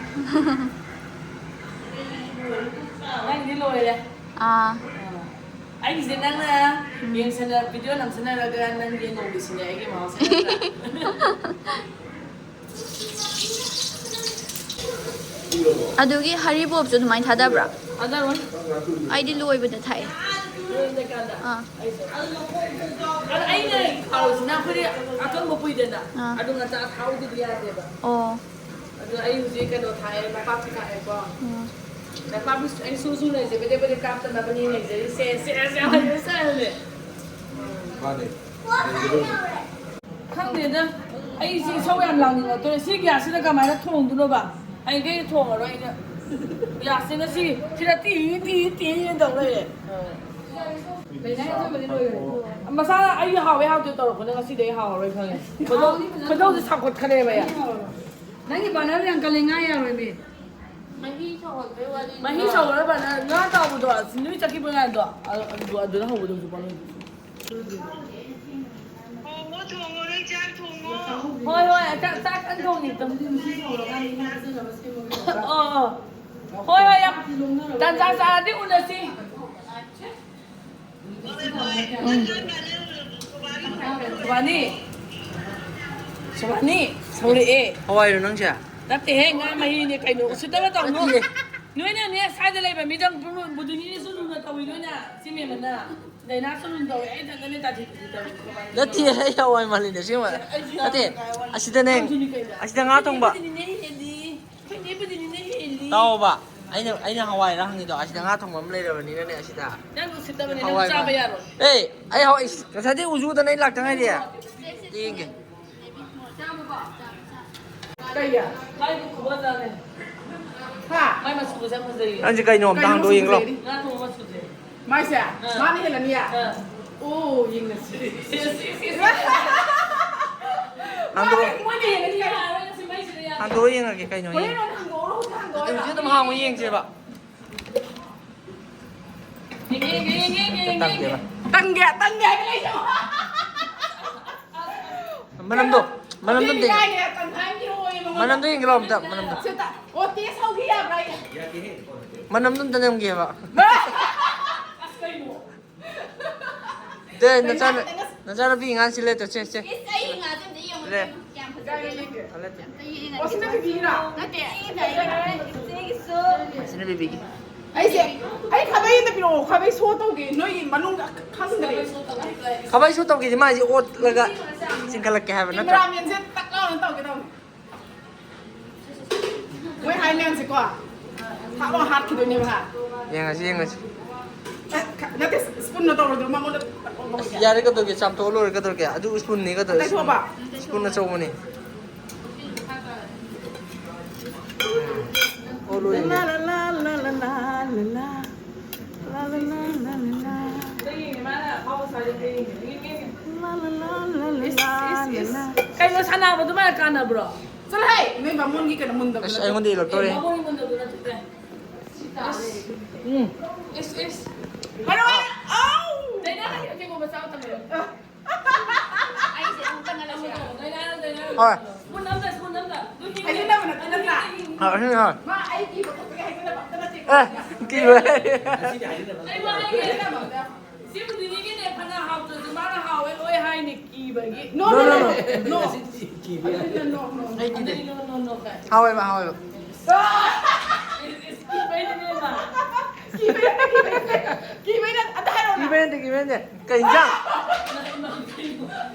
ꯅꯪꯗꯤ ꯂꯣꯏꯔꯦ꯫ ꯑꯥ꯫ ꯑꯩꯒꯤꯁꯦ ꯅꯪꯅ ꯌꯦꯡꯁꯟꯅ-, ꯚꯤꯗꯤꯑꯣ ꯅꯝꯁꯟꯅꯔꯒ ꯅꯪ ꯌꯦꯡꯍꯧꯕꯁꯤꯅꯦ ꯑꯩꯒꯤ ꯃꯍꯥꯎꯁꯦ, ꯅꯠꯇ꯭ꯔꯥ? ꯑꯗꯨꯒꯤ ꯍꯔꯤꯕꯣꯞꯁꯨ ꯑꯗꯨꯃꯥꯏꯅ ꯊꯥꯗꯕ꯭ꯔꯥ? ꯊꯥꯗꯔꯣꯏ꯫ ꯑꯩꯗꯤ ꯂꯣꯏꯕꯗ ꯊꯥꯛꯑꯦ꯫ ꯂꯣꯏꯔꯀꯥꯟꯗ꯫ ꯑꯥ꯫ ꯑꯗ ꯑꯩꯅ ꯊꯥꯎꯁꯤꯅ ꯑꯩꯈꯣꯏꯗꯤ ꯑꯀꯪꯕ ꯄꯨꯏꯗꯅ꯫ ꯑꯥ꯫ ꯑꯗꯨ ꯉꯥꯛꯇ ꯊꯥꯎꯗꯨꯗꯤ ꯌꯥꯗꯦꯕ꯫ ꯑꯣ꯫ ꯑꯗꯨ ꯑꯩ ꯍꯧꯖꯤꯛ ꯀꯩꯅꯣ ꯊꯥꯛꯑꯦ, ꯅꯄꯥꯛꯄꯤ ꯊꯥꯛꯑꯦꯀꯣ꯫ ꯎꯝ꯫ ꯅꯄꯥꯛꯄꯤ ꯑꯩ ꯁꯨ ꯁꯨ ꯂꯩꯖꯕꯗꯤ ꯑꯩꯈꯣꯏꯗꯤ ꯀꯥꯞꯇꯅꯕꯅꯤ ꯂꯩꯖꯔꯤꯁꯦ꯫ ꯁꯦ, ꯁꯦ, ꯁꯦ, ꯁꯦ꯫ ꯃꯥꯅꯦ꯫ ꯈꯪꯗꯦꯗ, ꯑꯩꯁꯦ ꯏꯁꯧ ꯌꯥꯝ ꯂꯥꯡꯅꯤꯡꯉꯛꯇꯣꯔꯦ꯫ ꯁꯤ ꯒ꯭ꯌꯥꯁꯁꯤꯗ ꯀꯃꯥꯏꯅ ꯊꯣꯡꯗꯣꯏꯅꯣꯕ? ꯍꯌꯦꯡꯈꯩ ꯊꯣꯡꯉꯔꯣꯏ ꯑꯩꯅ꯫ ꯒ꯭ꯌꯥꯁꯁꯦ ꯉꯁꯤ ꯁꯤꯗ ꯇꯤ ꯇꯤ ꯇꯤ ꯇꯧ ꯂꯩꯔꯦ꯫ ꯃꯁꯥꯅ ꯑꯩ ꯍꯥꯎꯋꯦ ꯍꯥꯎꯇꯦ ꯇꯧꯔꯛꯄꯅꯦ, ꯉꯁꯤꯗꯤ ꯑꯩ ꯍꯥꯎꯔꯔꯣꯏ ꯈꯪꯉꯦ꯫ ꯈꯣꯏꯗꯧ-, ꯈꯣꯏꯗꯧꯁꯦ ꯁꯥꯎꯒꯠꯈꯠꯂꯦꯕ ꯑꯩ꯫ ꯅꯪꯒꯤ ꯕꯅꯔ ꯌꯥꯝ ꯀꯜꯂꯦ, ꯉꯥ ꯌꯥꯔꯣꯏꯃꯤ꯫ ꯃꯍꯤ ꯁꯧꯍꯟꯕꯩ ꯋꯥꯔꯤ꯫ ꯃꯍꯤ ꯁꯧꯍꯜꯂ ꯕꯅꯔ, ꯉꯥ ꯇꯥꯎꯕꯗꯣ, ꯅꯣꯏ ꯆꯠꯈꯤꯕ ꯉꯥꯏꯗꯣ, ꯑꯗꯨ, ꯑꯗꯨꯗ ꯍꯧꯕꯗꯣ ꯍꯧꯖꯤꯛ ꯄꯥꯜꯂꯣꯏ꯫ ꯊꯣꯡꯉꯣ, ꯊꯣꯡꯉꯣ, ꯅꯣꯏ ꯆꯥꯛ ꯊꯣꯡꯉꯣ꯫ ꯍꯣꯏ, ꯍꯣꯏ, ꯆꯥꯛ, ꯆꯥꯛ ꯀꯟꯅ ꯊꯣꯡꯉꯤ꯫ ꯑꯣ, ꯑꯣ꯫ ꯍꯣꯏ, ꯍꯣꯏ, ꯌꯥꯝ ꯇꯟꯖꯥ ꯆꯥꯔꯗꯤ ꯎꯅꯁꯤ꯫ ꯎꯝ꯫ ꯁꯨꯕꯥꯅꯤ꯫ ꯁꯨꯕꯥꯅꯤ, ꯁꯧꯔꯛꯑꯦ꯫ ꯍꯋꯥꯏꯔꯣ ꯅꯪꯁꯦ? ꯅꯠꯇꯦꯍꯦ, ꯉꯥ ꯃꯍꯤꯅꯦ ꯀꯩꯅꯣ꯫ ꯎꯁꯤꯠꯇꯕ ꯇꯧꯅꯨ꯫ ꯅꯠꯇꯤꯌꯦ꯫ ꯅꯣꯏꯅꯅꯦ, ꯁ꯭ꯋꯥꯏꯗ ꯂꯩꯕ ꯃꯤꯗꯪ ꯕꯨꯗꯨꯅꯤꯁꯨ ꯂꯨꯅ ꯇꯧ꯫ ꯇꯧꯏ ꯅꯣꯏꯅ? ꯁꯤ ꯃꯦꯝ ꯑꯃꯅ ꯗꯥꯏꯅꯥ ꯁꯣꯂꯨꯟ ꯇꯧꯋꯦ, ꯑꯩ ꯏꯊꯟꯇꯅꯦ ꯇꯥꯊꯤ ꯇꯥꯊꯤ ꯇꯧꯔꯤꯁꯦ ꯀꯃꯥꯏꯅ ꯅꯠꯇꯦ, ꯇꯧꯕ? ꯑꯩ ꯍꯋꯥꯏ ꯃꯥꯜꯂꯤꯅꯦ, ꯑꯁꯦꯡꯕ꯫ ꯑꯩꯁꯨ ꯌꯥꯝ ꯅꯠꯇꯦ, ꯅꯨꯡꯉꯥꯏ, ꯍꯋꯥꯏ ꯑꯁꯤꯗꯅꯦ, ꯅꯪꯁꯨꯅꯤ ꯀꯩꯅꯣ꯫ ꯑꯁꯤꯗ ꯉꯥ ꯊꯣꯡꯕ꯫ ꯍꯦꯟꯕꯗꯤꯅꯦ ꯍꯦꯜꯂꯤ꯫ ꯑꯩꯈꯣꯏ ꯅꯦꯕꯨꯗꯤꯅꯦ ꯍꯦꯜꯂꯤ꯫ ꯇꯥꯎꯕ, ꯑꯩꯅ, ꯑꯩꯅ ꯍꯋꯥꯏꯔ ꯍꯪꯉꯤꯗꯣ, ꯑꯁꯤꯗ ꯉꯥ ꯊꯣꯡꯕ ꯑꯃ ꯂꯩꯔꯕꯅꯤꯅꯅꯦ, ꯑꯁꯤꯗ꯫ ꯅꯪ ꯎꯁꯤꯠꯇꯕꯅꯦ, ꯅꯪ ꯍꯋꯥꯏ ꯆꯥꯕ ꯃꯥꯜꯂꯤ꯫ ꯌꯥꯔꯣꯏ꯫ ꯑꯦ, ꯑꯩ ꯍꯋꯥꯏ, ꯏꯁ, ꯉꯁꯥꯏꯗꯩ ꯎꯖꯨꯗꯅ ꯑꯩ ꯂꯥꯛꯇ ꯉꯥꯏꯔꯤ꯫ ꯌꯦꯡꯒꯦ꯫ ꯀꯩꯒꯤ? ꯃꯥꯏ ꯈꯨꯕꯖꯥꯅꯦ꯫ ꯍꯥ? ꯃꯥꯏ ꯃꯆꯨꯒꯁꯦ ꯌꯥꯝ ꯐꯖꯩꯌꯦ꯫ ꯅꯪꯁꯦ ꯀꯩꯅꯣ ꯑꯝꯇ ꯀꯩꯅꯣ ꯍꯥꯡꯗꯣꯛꯑ ꯌꯦꯡꯂꯣ꯫ ꯐꯖꯩ? ꯉꯥ ꯊꯣꯡꯕ ꯃꯆꯨꯁꯦ꯫ ꯃꯥꯏꯁꯦ? ꯑꯥ꯫ ꯃꯥꯅ ꯍꯦꯜꯂꯅꯤꯌꯦ? ꯑꯥ꯫ ꯑꯣ, ꯌꯦꯡꯅꯁꯤ꯫ ꯏꯁ, ꯏꯁ, ꯏꯁ, ꯏꯁ꯫ ꯍꯥꯡꯗꯣꯛꯑꯣ꯫ ꯃꯣꯏꯅ ꯍꯦꯜꯂꯅꯤ ꯌꯥꯔꯣꯏ, ꯁꯤ ꯃꯩꯁꯤꯗ ꯌꯥꯔꯣꯏ꯫ ꯍꯥꯡꯗꯣꯛꯑ ꯌꯦꯡꯉꯒꯦ ꯀꯩꯅꯣ ꯍꯣꯔꯦꯟ ꯌꯦꯡꯉꯣ꯫ ꯑꯣꯏꯅ ꯍꯥꯡꯗꯣꯛꯑꯣ, ꯍꯧꯖꯤꯛ ꯍꯥꯡꯗꯣꯛꯑꯣ꯫ ꯑꯗꯨ ꯍꯧꯖꯤꯛ ꯑꯗꯨꯝ ꯍꯥꯡꯉꯣ ꯌꯦꯡꯁꯦꯕ꯫ ꯌꯦꯡꯒꯦ, ꯌꯦꯡꯒꯦ, ꯌꯦꯡꯒꯦ, ꯌꯦꯡꯒꯦ, ꯌꯦꯡꯒꯦ꯫ ꯇꯝꯒꯦꯕ꯫ ꯇꯝꯒꯦ, ꯇꯝꯒꯦ ꯍꯥꯏꯕ ꯂꯩꯇ꯭ꯔꯣ? ꯃꯅꯝꯗꯣ, ꯃꯅꯝꯗꯣ ꯑꯝꯇ ꯌꯦꯡꯒꯦ꯫ ꯍꯣꯇꯦꯜꯒꯤ ꯀꯥꯏꯅꯦ, ꯇꯪꯈꯥꯏ ꯑꯃ ꯄꯤꯔꯛꯑꯣꯌꯦ ꯃꯉꯣꯟꯗ꯫ ꯃꯅꯝꯗꯣ ꯌꯦꯡꯒꯦ ꯂꯥꯎ ꯑꯝꯇ, ꯃꯅꯝꯗꯣ꯫ ꯁꯤ ꯇ-, ꯑꯣ, ꯇꯦꯁ ꯍꯧꯈꯤ ꯌꯥꯕ꯭ꯔꯥ ꯍꯥꯏꯁꯦ? ꯃꯅꯝꯗꯣ ꯑꯝꯇ ꯅꯝꯒꯦꯕ꯫ ꯑꯁ, ꯀꯩꯅꯣ? ꯗꯦ, ꯅꯆꯥꯅ-, ꯅꯆꯥꯅꯨꯄꯤ ꯉꯥꯁꯤ ꯂꯩꯇ꯭ꯔꯣ? ꯁꯦ, ꯁꯦ꯫ ꯏꯁ, ꯑꯩ ꯉꯥꯁꯦ ꯑꯝꯇ ꯌꯦꯡꯉꯨ, ꯂꯦ꯫ ꯀꯌꯥꯝ ꯐꯖꯒꯦ꯫ ꯌꯥꯔꯦ, ꯌꯦꯡꯒꯦ꯫ ꯑꯝꯇ ꯌꯦꯡꯉꯒꯦ꯫ ꯑꯣ, ꯁꯤꯅ ꯕꯤꯕꯤꯔꯣ? ꯅꯠꯇꯦ, ꯑꯩꯅ ꯏꯆꯦꯒꯤꯁꯨ꯫ ꯁꯤꯅ ꯕꯤꯕꯤꯒꯤ꯫ ꯑꯩꯁꯦ, ꯑꯩ ꯈꯥꯕꯩ ꯑꯝꯇ ꯄꯤꯔꯛꯑꯣ, ꯈꯥꯕꯩ ꯁꯣ ꯇꯧꯒꯦ, ꯅꯣꯏꯒꯤ ꯃꯅꯨꯡꯗ ꯈꯪꯗ꯭ꯔꯦ꯫ ꯈꯥꯕꯩ ꯁꯣ ꯇꯧꯒꯦꯗꯤ ꯃꯥꯏꯁꯦ ꯑꯣꯠꯂꯒ ꯆꯤꯡꯈꯠꯂꯛꯀꯦ ꯍꯥꯏꯕ ꯅꯠꯇ꯭ꯔꯣ? ꯀꯦꯃꯦꯔꯥꯃꯦꯟꯁꯦ ꯇꯛ ꯂꯥꯎꯅ ꯇꯧꯒꯦ ꯇꯧꯅꯤ꯫ ꯃꯣꯏ ꯍꯥꯏ ꯃꯌꯥꯝꯁꯦꯀꯣ, ꯊꯥꯛ ꯂꯥꯎ ꯍꯥꯠꯈꯤꯗꯣꯏꯅꯦꯕ, ꯍꯥ? ꯌꯦꯡꯉꯁꯤ, ꯌꯦꯡꯉꯁꯤ꯫ ꯑꯦ, ꯈ-, ꯅꯠꯇꯦ, ꯁ꯭ꯄꯨꯟꯅ ꯇꯧꯔꯣꯏꯗ꯭ꯔꯣ? ꯃꯉꯣꯟꯗ ꯑꯁ, ꯌꯥꯔꯦ, ꯀꯩꯗꯧꯒꯦ? ꯆꯥꯝꯊꯣꯛꯑ ꯂꯣꯏꯔꯦ, ꯀꯩꯗꯧꯔꯒꯦ? ꯑꯗꯨ ꯁ꯭ꯄꯨꯟꯅꯤ, ꯀꯩꯗꯧꯔꯒꯦ? ꯇꯩꯊꯣꯛꯑꯕ? ꯁ꯭ꯄꯨꯟ ꯑꯆꯧꯕꯅꯤ꯫ ꯑꯣ, ꯂꯣꯏꯔꯦ꯫ ꯂꯥ, ꯂꯥ, ꯂꯥ꯫ ꯀꯩꯅꯣ, ꯁꯥꯟꯅꯕꯗꯨ ꯃꯥꯅ ꯀꯥꯟꯅꯕ꯭ꯔꯣ? ꯆꯠꯂꯣꯍꯦ! ꯅꯣꯏ ꯕꯥꯃꯣꯟꯒꯤ ꯀꯩꯅꯣ ꯃꯨꯟꯗꯕꯗꯣ ꯑꯁ, ꯅꯠꯇꯦ꯫ ꯑꯩꯉꯣꯟꯗ ꯏꯜꯂꯛꯇꯧꯔꯦ꯫ ꯑꯦ, ꯕꯥꯃꯣꯟꯒꯤ ꯃꯨꯟꯗꯕꯗꯣ ꯅꯠꯇꯦ꯫ ꯏꯁ, ꯏꯁ꯫ ꯍꯥꯏꯔꯣ, ꯍꯥꯏꯔꯣ꯫ ꯑꯥꯎ! ꯗꯥꯏꯅꯥ, ꯍꯥꯏꯔꯣ, ꯑꯇꯦꯛꯄ ꯃꯆꯥ ꯑꯃ ꯊꯝꯕꯤꯔꯣ꯫ ꯑꯩꯁꯦ ꯑꯃꯨꯛ ꯀꯟꯅ ꯂꯧꯁꯤꯔꯥ? ꯗꯥꯏꯅꯥ, ꯗꯥꯏꯅꯥ꯫ ꯍꯣꯏ꯫ ꯁ꯭ꯄꯨꯟ ꯑꯝꯗ, ꯁ꯭ꯄꯨꯟ ꯑꯝꯗ꯫ ꯑꯗꯨ ꯍꯦꯟꯅ ꯍꯥꯏꯖꯤꯟꯅꯕ ꯅꯠꯇꯦ, ꯅꯠꯇ꯭ꯔꯥ? ꯍꯣꯏ, ꯍꯣꯏ, ꯍꯣꯏ꯫ ꯃꯥ ꯑꯩ ꯀꯤꯕ ꯈꯣꯠꯄꯒꯤ ꯍꯥꯏꯖꯤꯟꯅꯕ ꯑꯝꯇ ꯅꯠꯇꯦꯀꯣ꯫ ꯑꯦ, ꯀꯤꯕ꯫ ꯑꯩ ꯋꯥ ꯍꯥꯏꯒꯦ꯫ ꯁꯤ ꯈꯨꯗꯤꯡꯒꯤꯅꯦ, ꯐꯅ ꯍꯥꯎꯇ꯭ꯔꯁꯨ ꯃꯥꯅ ꯍꯥꯎꯋꯦ ꯂꯣꯏ ꯍꯥꯏꯅꯤ, ꯀꯤꯕꯒꯤ꯫ No, no, no, no, no, no꯫ No, no, no, no꯫ ꯑꯩ ꯀꯤꯗꯦ꯫ ꯑꯗꯨꯗꯤ no, no, no ꯀꯥꯏ꯫ ꯍꯥꯎꯋꯦꯕ, ꯍꯥꯎꯋꯦꯕ꯫ ꯏꯁ, ꯏꯁ, ꯀꯤꯕꯩꯅꯦ ꯃꯥ꯫ ꯀꯤꯕꯩ ꯅꯠꯇꯦ, ꯀꯤꯕꯩ ꯅꯠꯇꯦ, ꯑꯝꯇ ꯍꯥꯏꯔꯛꯑꯣꯅ꯫ ꯀꯤꯕꯩ ꯅꯠꯇꯦ, ꯀꯤꯕꯩ ꯅꯠꯇꯦ꯫ ꯀꯩ ꯏꯟꯖꯥꯡ?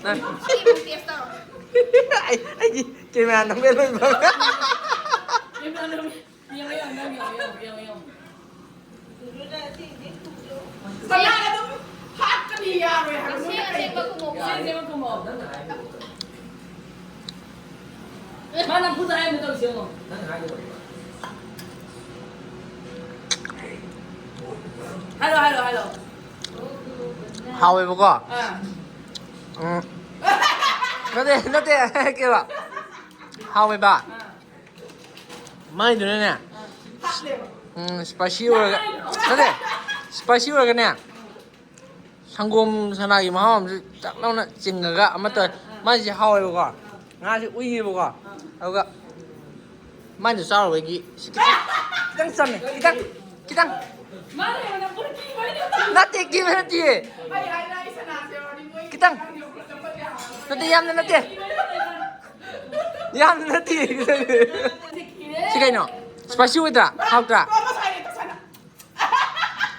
ꯅꯪ ꯁꯤ ꯑꯃꯨꯛ taste ꯇꯧꯔꯣ꯫ ꯑꯩ, ꯑꯩꯒꯤ camera ꯅꯝꯕ ꯂꯣꯏꯕ꯫ ꯌꯦꯡꯉꯣ, ꯌꯦꯡꯉꯣ, ꯌꯦꯡꯉꯣ, ꯌꯦꯡꯉꯣ, ꯌꯦꯡꯉꯣ, ꯌꯦꯡꯉꯣ꯫ ꯁꯅꯥ ꯑꯗꯨꯝ ꯍꯥꯠꯀꯅꯤ, ꯌꯥꯔꯣꯏ ꯍꯥꯏꯕ꯫ ꯑꯁꯦꯡ ꯃꯣꯏꯅ ꯀꯩ ꯑꯁꯦꯡꯕ ꯈꯨꯝꯃꯣ꯫ ꯑꯁꯦꯡ ꯑꯁꯦꯡꯕ ꯈꯨꯝꯃꯣ꯫ ꯃꯥ ꯅꯝꯐꯨꯗ ꯍꯥꯏꯔꯝꯃꯦ ꯇꯧꯔꯤꯁꯦ ꯌꯦꯡꯉꯣ꯫ ꯍꯥꯏꯔꯣ, ꯍꯥꯏꯔꯣ, ꯍꯥꯏꯔꯣ꯫ ꯍꯥꯎꯋꯦꯕꯀꯣ꯫ ꯑꯥ꯫ ꯎꯝ꯫ ꯅꯠꯇꯦ, ꯅꯠꯇꯦ, ꯍꯥꯏꯔꯛꯀꯦꯕ꯫ ꯍꯥꯎꯋꯦꯕ꯫ ꯑꯥ꯫ ꯃꯥꯏꯗꯨꯅꯅꯦ꯫ ꯑꯥ꯫ ꯍꯥꯠꯂꯦꯕ꯫ ꯎꯝ, spicy ꯑꯣꯏꯔꯒ-, ꯅꯠꯇꯦ, spicy ꯑꯣꯏꯔꯒꯅꯦ꯫ ꯁꯪꯒꯣꯝ ꯁꯅꯥꯒꯤ ꯃꯍꯥꯎ ꯑꯃꯁꯨ ꯆꯥꯛ ꯂꯥꯎꯅ ꯆꯤꯡꯉꯒ ꯑꯃ ꯇꯧꯋꯦ꯫ ꯑꯥ, ꯑꯥ꯫ ꯃꯥꯏꯁꯦ ꯍꯥꯎꯋꯦꯕꯀꯣ꯫ ꯑꯥ꯫ ꯉꯥꯁꯦ ꯎꯏꯌꯦꯕꯀꯣ꯫ ꯑꯥ꯫ ꯑꯗꯨꯒ ꯃꯥꯏꯗꯣ ꯆꯥꯔꯨꯕꯒꯤ ꯁꯤ ꯈꯤꯇꯪ, ꯈꯤꯇꯪ ꯆꯝꯃꯦ꯫ ꯈꯤꯇꯪ, ꯈꯤꯇꯪ꯫ ꯃꯥꯅ ꯍꯦꯟꯅ ꯄꯨꯔꯛꯈꯤꯕ ꯑꯩꯅ꯫ ꯅꯠꯇꯦ, ꯀꯤꯕ ꯅꯠꯇꯦ꯫ ꯑꯩ ꯍꯥꯏꯅ ꯑꯩ ꯁꯅꯥꯁꯦ ꯋꯥꯔꯤ ꯃꯣꯏ ꯈꯤꯇꯪ꯫ ꯅꯠꯇꯦ, ꯌꯥꯝꯅ ꯅꯠꯇꯦ꯫ ꯌꯥꯝꯅ ꯅꯠꯇꯦ꯫ ꯁꯤ ꯀꯩꯅꯣ? Spicy ꯑꯣꯏꯗ꯭ꯔꯥ? ꯍꯥꯎꯇ꯭ꯔꯥ?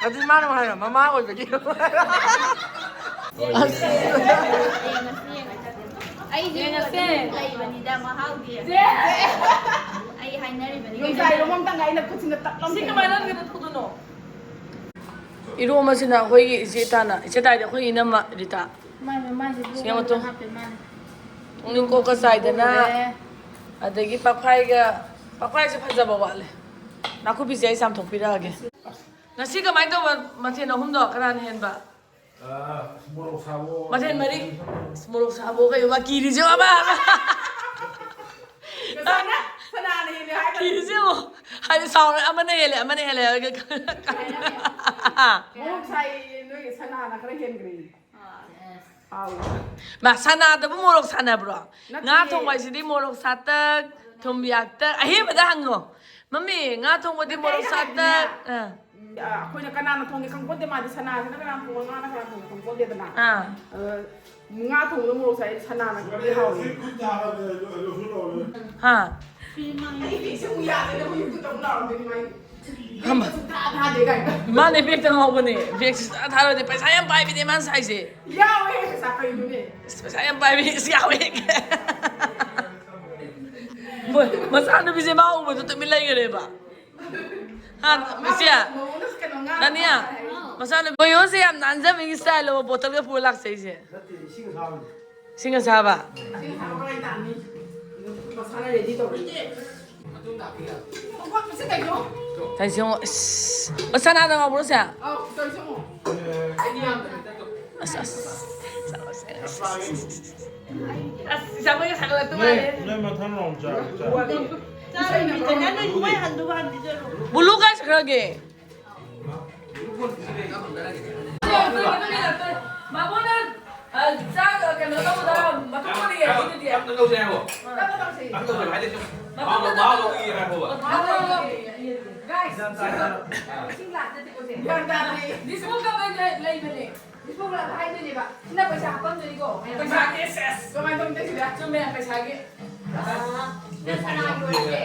ꯑꯗꯨꯗꯤ ꯃꯥꯅ ꯑꯃꯨꯛ ꯍꯥꯏꯔꯣ, ꯃꯃꯥ ꯑꯣꯏꯕꯒꯤ꯫ ꯑꯁ꯫ ꯑꯩꯁꯦ ꯌꯦꯡꯉꯁꯦ꯫ ꯂꯩꯕꯅꯤꯗ ꯃꯍꯥꯎꯗꯤ꯫ ꯆꯦ! ꯑꯩ ꯍꯥꯏꯅꯔꯤꯕꯅꯤ ꯌꯣꯡꯆꯥꯏ ꯀꯩꯅꯣ꯫ ꯂꯣꯝ ꯑꯝꯇꯪ ꯑꯩꯅ ꯈꯨꯠꯁꯤꯅ ꯇꯛ ꯂꯥꯎ ꯁꯤ ꯀꯃꯥꯏꯅ ꯊꯦꯡꯉꯦ꯫ ꯅꯪꯒꯤꯗ ꯊꯣꯛꯗꯣꯏꯅꯣ? ꯏꯔꯣꯝꯕꯁꯤꯅ ꯑꯩꯈꯣꯏꯒꯤ ꯏꯆꯦ ꯇꯥꯅ, ꯏꯆꯦ ꯇꯥꯏꯗꯤ ꯑꯩꯈꯣꯏ ꯏꯅꯝꯃ ꯔꯤꯇꯥ꯫ ꯃꯥꯏ ꯃꯃꯥꯏꯁꯦ ꯁꯤ ꯌꯦꯡꯉꯣ ꯇꯨ꯫ ꯍꯥꯞꯄꯦ ꯃꯥꯅ꯫ ꯄꯨꯛꯅꯤꯡ ꯀꯣꯛꯀ ꯆꯥꯏꯗꯅ꯫ ꯎꯔꯦ꯫ ꯑꯗꯒꯤ ꯄꯥꯛꯐꯥꯏꯒ, ꯄꯥꯛꯐꯥꯏꯁꯦ ꯐꯖꯕ ꯋꯥꯠꯂꯦ꯫ ꯅꯥꯀꯨꯞꯄꯤꯁꯦ ꯑꯩ ꯆꯥꯝꯊꯣꯛꯄꯤꯔꯛꯑꯒꯦ꯫ ꯉꯁꯤ ꯀꯃꯥꯏꯅ ꯇꯧꯕ ꯃꯊꯦꯜ ꯑꯍꯨꯝꯗꯣ ꯀꯅꯥꯅ ꯍꯦꯟꯕ? ꯑꯥ, ꯃꯣꯔꯣꯛ ꯁꯥꯕ꯫ ꯃꯊꯦꯜ ꯃꯔꯤ꯫ ꯑꯁ, ꯃꯣꯔꯣꯛ ꯁꯥꯕ ꯀꯩ ꯋꯥ ꯀꯤꯔꯤꯁꯦ ꯑꯃ꯫ ꯉꯁꯥꯏꯅ ꯁꯅꯥꯅ ꯍꯦꯜꯂꯦ ꯍꯥꯏꯈ꯭ꯔꯦ꯫ ꯀꯤꯔꯤꯁꯦ ꯌꯦꯡꯉꯣ꯫ ꯍꯥꯏꯗꯤ ꯁꯥꯎꯔ ꯑꯃꯅ ꯍꯦꯜꯂꯦ, ꯑꯃꯅ ꯍꯦꯜꯂꯦ ꯍꯥꯏꯔꯒ꯫ ꯃꯣꯔꯣꯛ ꯁꯥꯏꯌꯦ, ꯅꯣꯏ ꯁꯅꯥꯅ ꯈꯔ ꯍꯦꯟꯈ꯭ꯔꯦ꯫ ꯍꯥꯎ꯫ ꯃꯥ, ꯁꯅꯥꯗꯕꯨ ꯃꯣꯔꯣꯛ ꯁꯥꯟꯅꯕ꯭ꯔꯣ? ꯅꯠꯇꯤꯌꯦ꯫ ꯉꯥ ꯊꯣꯡꯕ ꯍꯥꯏꯁꯤꯗꯤ ꯃꯣꯔꯣꯛ ꯁꯥꯇꯛ, ꯊꯨꯝ ꯌꯥꯛꯇꯛ, ꯑꯍꯦꯟꯕꯗ ꯍꯪꯉꯣ꯫ ꯃꯝꯃꯤ, ꯉꯥ ꯊꯣꯡꯕꯗꯤ ꯅꯠꯇꯦ, ꯃꯣꯔꯣꯛ ꯑꯩꯅ ꯁꯥꯇꯛ꯫ ꯍꯥꯏꯕꯗꯤꯅꯦ, ꯑꯥ꯫ ꯎꯝ, ꯑ, ꯑꯩꯈꯣꯏꯅ ꯀꯅꯥꯅ ꯊꯣꯡꯒꯦ ꯈꯪꯄꯣꯟꯇꯦ, ꯃꯥꯗꯤ ꯁꯅꯥꯁꯤꯅ ꯀꯅꯥꯅ ꯊꯣꯡꯕ, ꯉꯥꯅ ꯀꯅꯥꯅ ꯊꯣꯡꯕ ꯈꯪꯄꯣꯟꯇꯦꯗꯅ꯫ ꯑꯥ꯫ ꯑ, ꯉꯥ ꯊꯣꯡꯕꯗ ꯃꯣꯔꯣꯛ ꯁꯥꯏ, ꯁꯅꯥꯅ ꯈꯔꯗꯤ ꯍꯥꯎꯋꯦ꯫ ꯍꯥ꯫ ꯑꯩ ꯐꯤꯁꯦ ꯑꯃꯨꯛ ꯌꯥꯗꯦꯅꯦ, ꯑꯩꯈꯣꯏ ꯌꯨꯝꯗ ꯑꯃꯨꯛ ꯂꯥꯎꯔꯝꯗꯣꯏꯅꯤ ꯃꯥꯏ꯫ ꯍꯝꯕ꯫ ꯁꯨꯡꯊꯥ ꯊꯥꯗꯦ ꯀꯥꯏꯅ꯫ ꯃꯥꯅꯦ, ꯕꯦꯛꯇ ꯉꯥꯎꯕꯅꯦ꯫ ꯕꯦꯛꯁꯤ ꯁꯨꯡꯊꯥ ꯊꯥꯗꯦ꯫ ꯄꯩꯁꯥ ꯌꯥꯝ ꯄꯥꯏꯕꯤꯅꯦ ꯃꯥꯅ ꯁꯥꯏꯁꯦ꯫ ꯌꯥꯎꯋꯦ ꯄꯩꯁꯥ ꯀꯩꯅꯣꯅꯦ꯫ ꯑꯁ, ꯄꯩꯁꯥ ꯌꯥꯝ ꯄꯥꯏꯕꯤ ꯑꯁ ꯌꯥꯎꯋꯦ꯫ ꯃꯣꯏ ꯃꯆꯥꯅꯨꯄꯤꯁꯦ ꯃꯥ ꯎꯕꯗ ꯇꯨꯃꯤꯟ ꯂꯩꯈ꯭ꯔꯦꯕ꯫ ꯍꯥ, ꯏꯆꯦ? ꯃꯉꯣꯟꯗꯁꯨ ꯀꯩꯅꯣ ꯉꯥꯡ ꯇꯥꯅꯤꯌꯥ? ꯍꯥꯏ꯫ ꯃꯆꯥꯅꯨꯄꯤ ꯀꯣꯌꯣꯁꯦ ꯌꯥꯝ ꯅꯥꯟꯖꯕꯒꯤ style ꯑꯃ ꯕꯣꯇꯜꯒ ꯄꯨꯔ ꯂꯥꯛꯆꯩꯁꯦ꯫ ꯅꯠꯇꯦ, ꯏꯁꯤꯡ ꯑꯁꯥꯕꯅꯤ꯫ ꯏꯁꯤꯡ ꯑꯁꯥꯕ? ꯏꯁꯤꯡ ꯑꯁꯥꯕ ꯀꯃꯥꯏꯅ ꯇꯥꯅꯤ? ꯃꯁꯥꯅ ready ꯇꯧꯔꯦ꯫ ꯃꯈꯣꯟ ꯃꯁꯤ ꯀꯩꯅꯣ? ꯇꯧꯔꯤꯁꯦ ꯌꯦꯡꯉꯣ꯫ ꯏꯁ꯫ ꯑꯣ, ꯁꯅꯥꯗ ꯉꯥꯎꯕ꯭ꯔꯣ ꯁꯦ? ꯑꯧ, ꯇꯧꯔꯤꯁꯦ ꯌꯦꯡꯉꯣ꯫ ꯑꯁ, ꯑꯁ꯫ ꯑꯁ, ꯏꯁꯥꯃꯛꯀ ꯁꯥꯒꯠꯂꯛꯇ ꯅꯣꯏ, ꯃꯥꯜꯂꯦ꯫ ꯅꯣꯏ ꯃꯊꯪ round ꯆꯥꯔꯣ, ꯆꯥꯔꯣ꯫ ꯆꯥꯔꯣ, ꯅꯣꯏ ꯃꯣꯏ ꯍꯟꯗꯨꯕ ꯍꯟꯕꯤꯖꯔꯣ꯫ ꯕꯨꯂꯨ ꯀꯥꯏ ꯆꯠꯈ꯭ꯔꯒꯦ? ꯃꯥꯕꯣꯅ, ꯑ, ꯆꯥꯛ, ꯑ, ꯀꯩꯅꯣ ꯇꯧꯕꯗ ꯃꯊꯛ ꯑꯣꯏꯅ ꯌꯦꯡꯉꯤꯗꯨꯗꯤ꯫ ꯇꯞꯅ ꯇꯧꯁꯦ ꯍꯥꯏꯕꯣ꯫ ꯇꯞꯅ ꯇꯧꯁꯦ꯫ ꯇꯞꯅ ꯇꯧꯁꯦ ꯍꯥꯏꯗꯤ ꯁꯨꯝ ꯃꯊꯛ ꯃꯍꯥꯎ ꯂꯧ-, ꯑꯣꯏꯅ ꯃꯍꯥꯎ ꯂꯧꯕ ꯌꯦꯡꯉꯦ ꯍꯥꯏꯕꯣꯕ꯫ ꯃꯍꯥꯎ ꯂꯧꯕ ꯌꯦꯡꯉꯦ꯫ Guys, ꯏꯁꯤꯡ ꯂꯥꯛꯇꯗꯤ ꯄꯣꯠꯁꯦ꯫ ꯒ꯭ꯌꯥꯟ ꯇꯥꯗꯦ꯫ Disposal ꯂꯩ-, ꯂꯩꯕꯅꯦ꯫ ꯗꯤꯁꯄꯣ ꯒ꯭ꯂꯥꯁ ꯍꯥꯏꯗꯣꯏꯅꯦꯕ꯫ ꯁꯤꯅ ꯄꯩꯁꯥ ꯍꯥꯞꯐꯝꯗꯣꯏꯅꯤꯀꯣ꯫ ꯄꯩꯁꯥꯒꯤ, ꯁꯦꯁ꯫ ꯀꯃꯥꯏꯅ ꯇꯧꯅꯤ ꯁꯤꯗ? ꯆꯨꯝꯃꯦ, ꯄꯩꯁꯥꯒꯤ꯫ ꯑꯥ, ꯁꯤꯅ ꯁꯅꯥꯒꯤ ꯑꯣꯏꯔꯦ꯫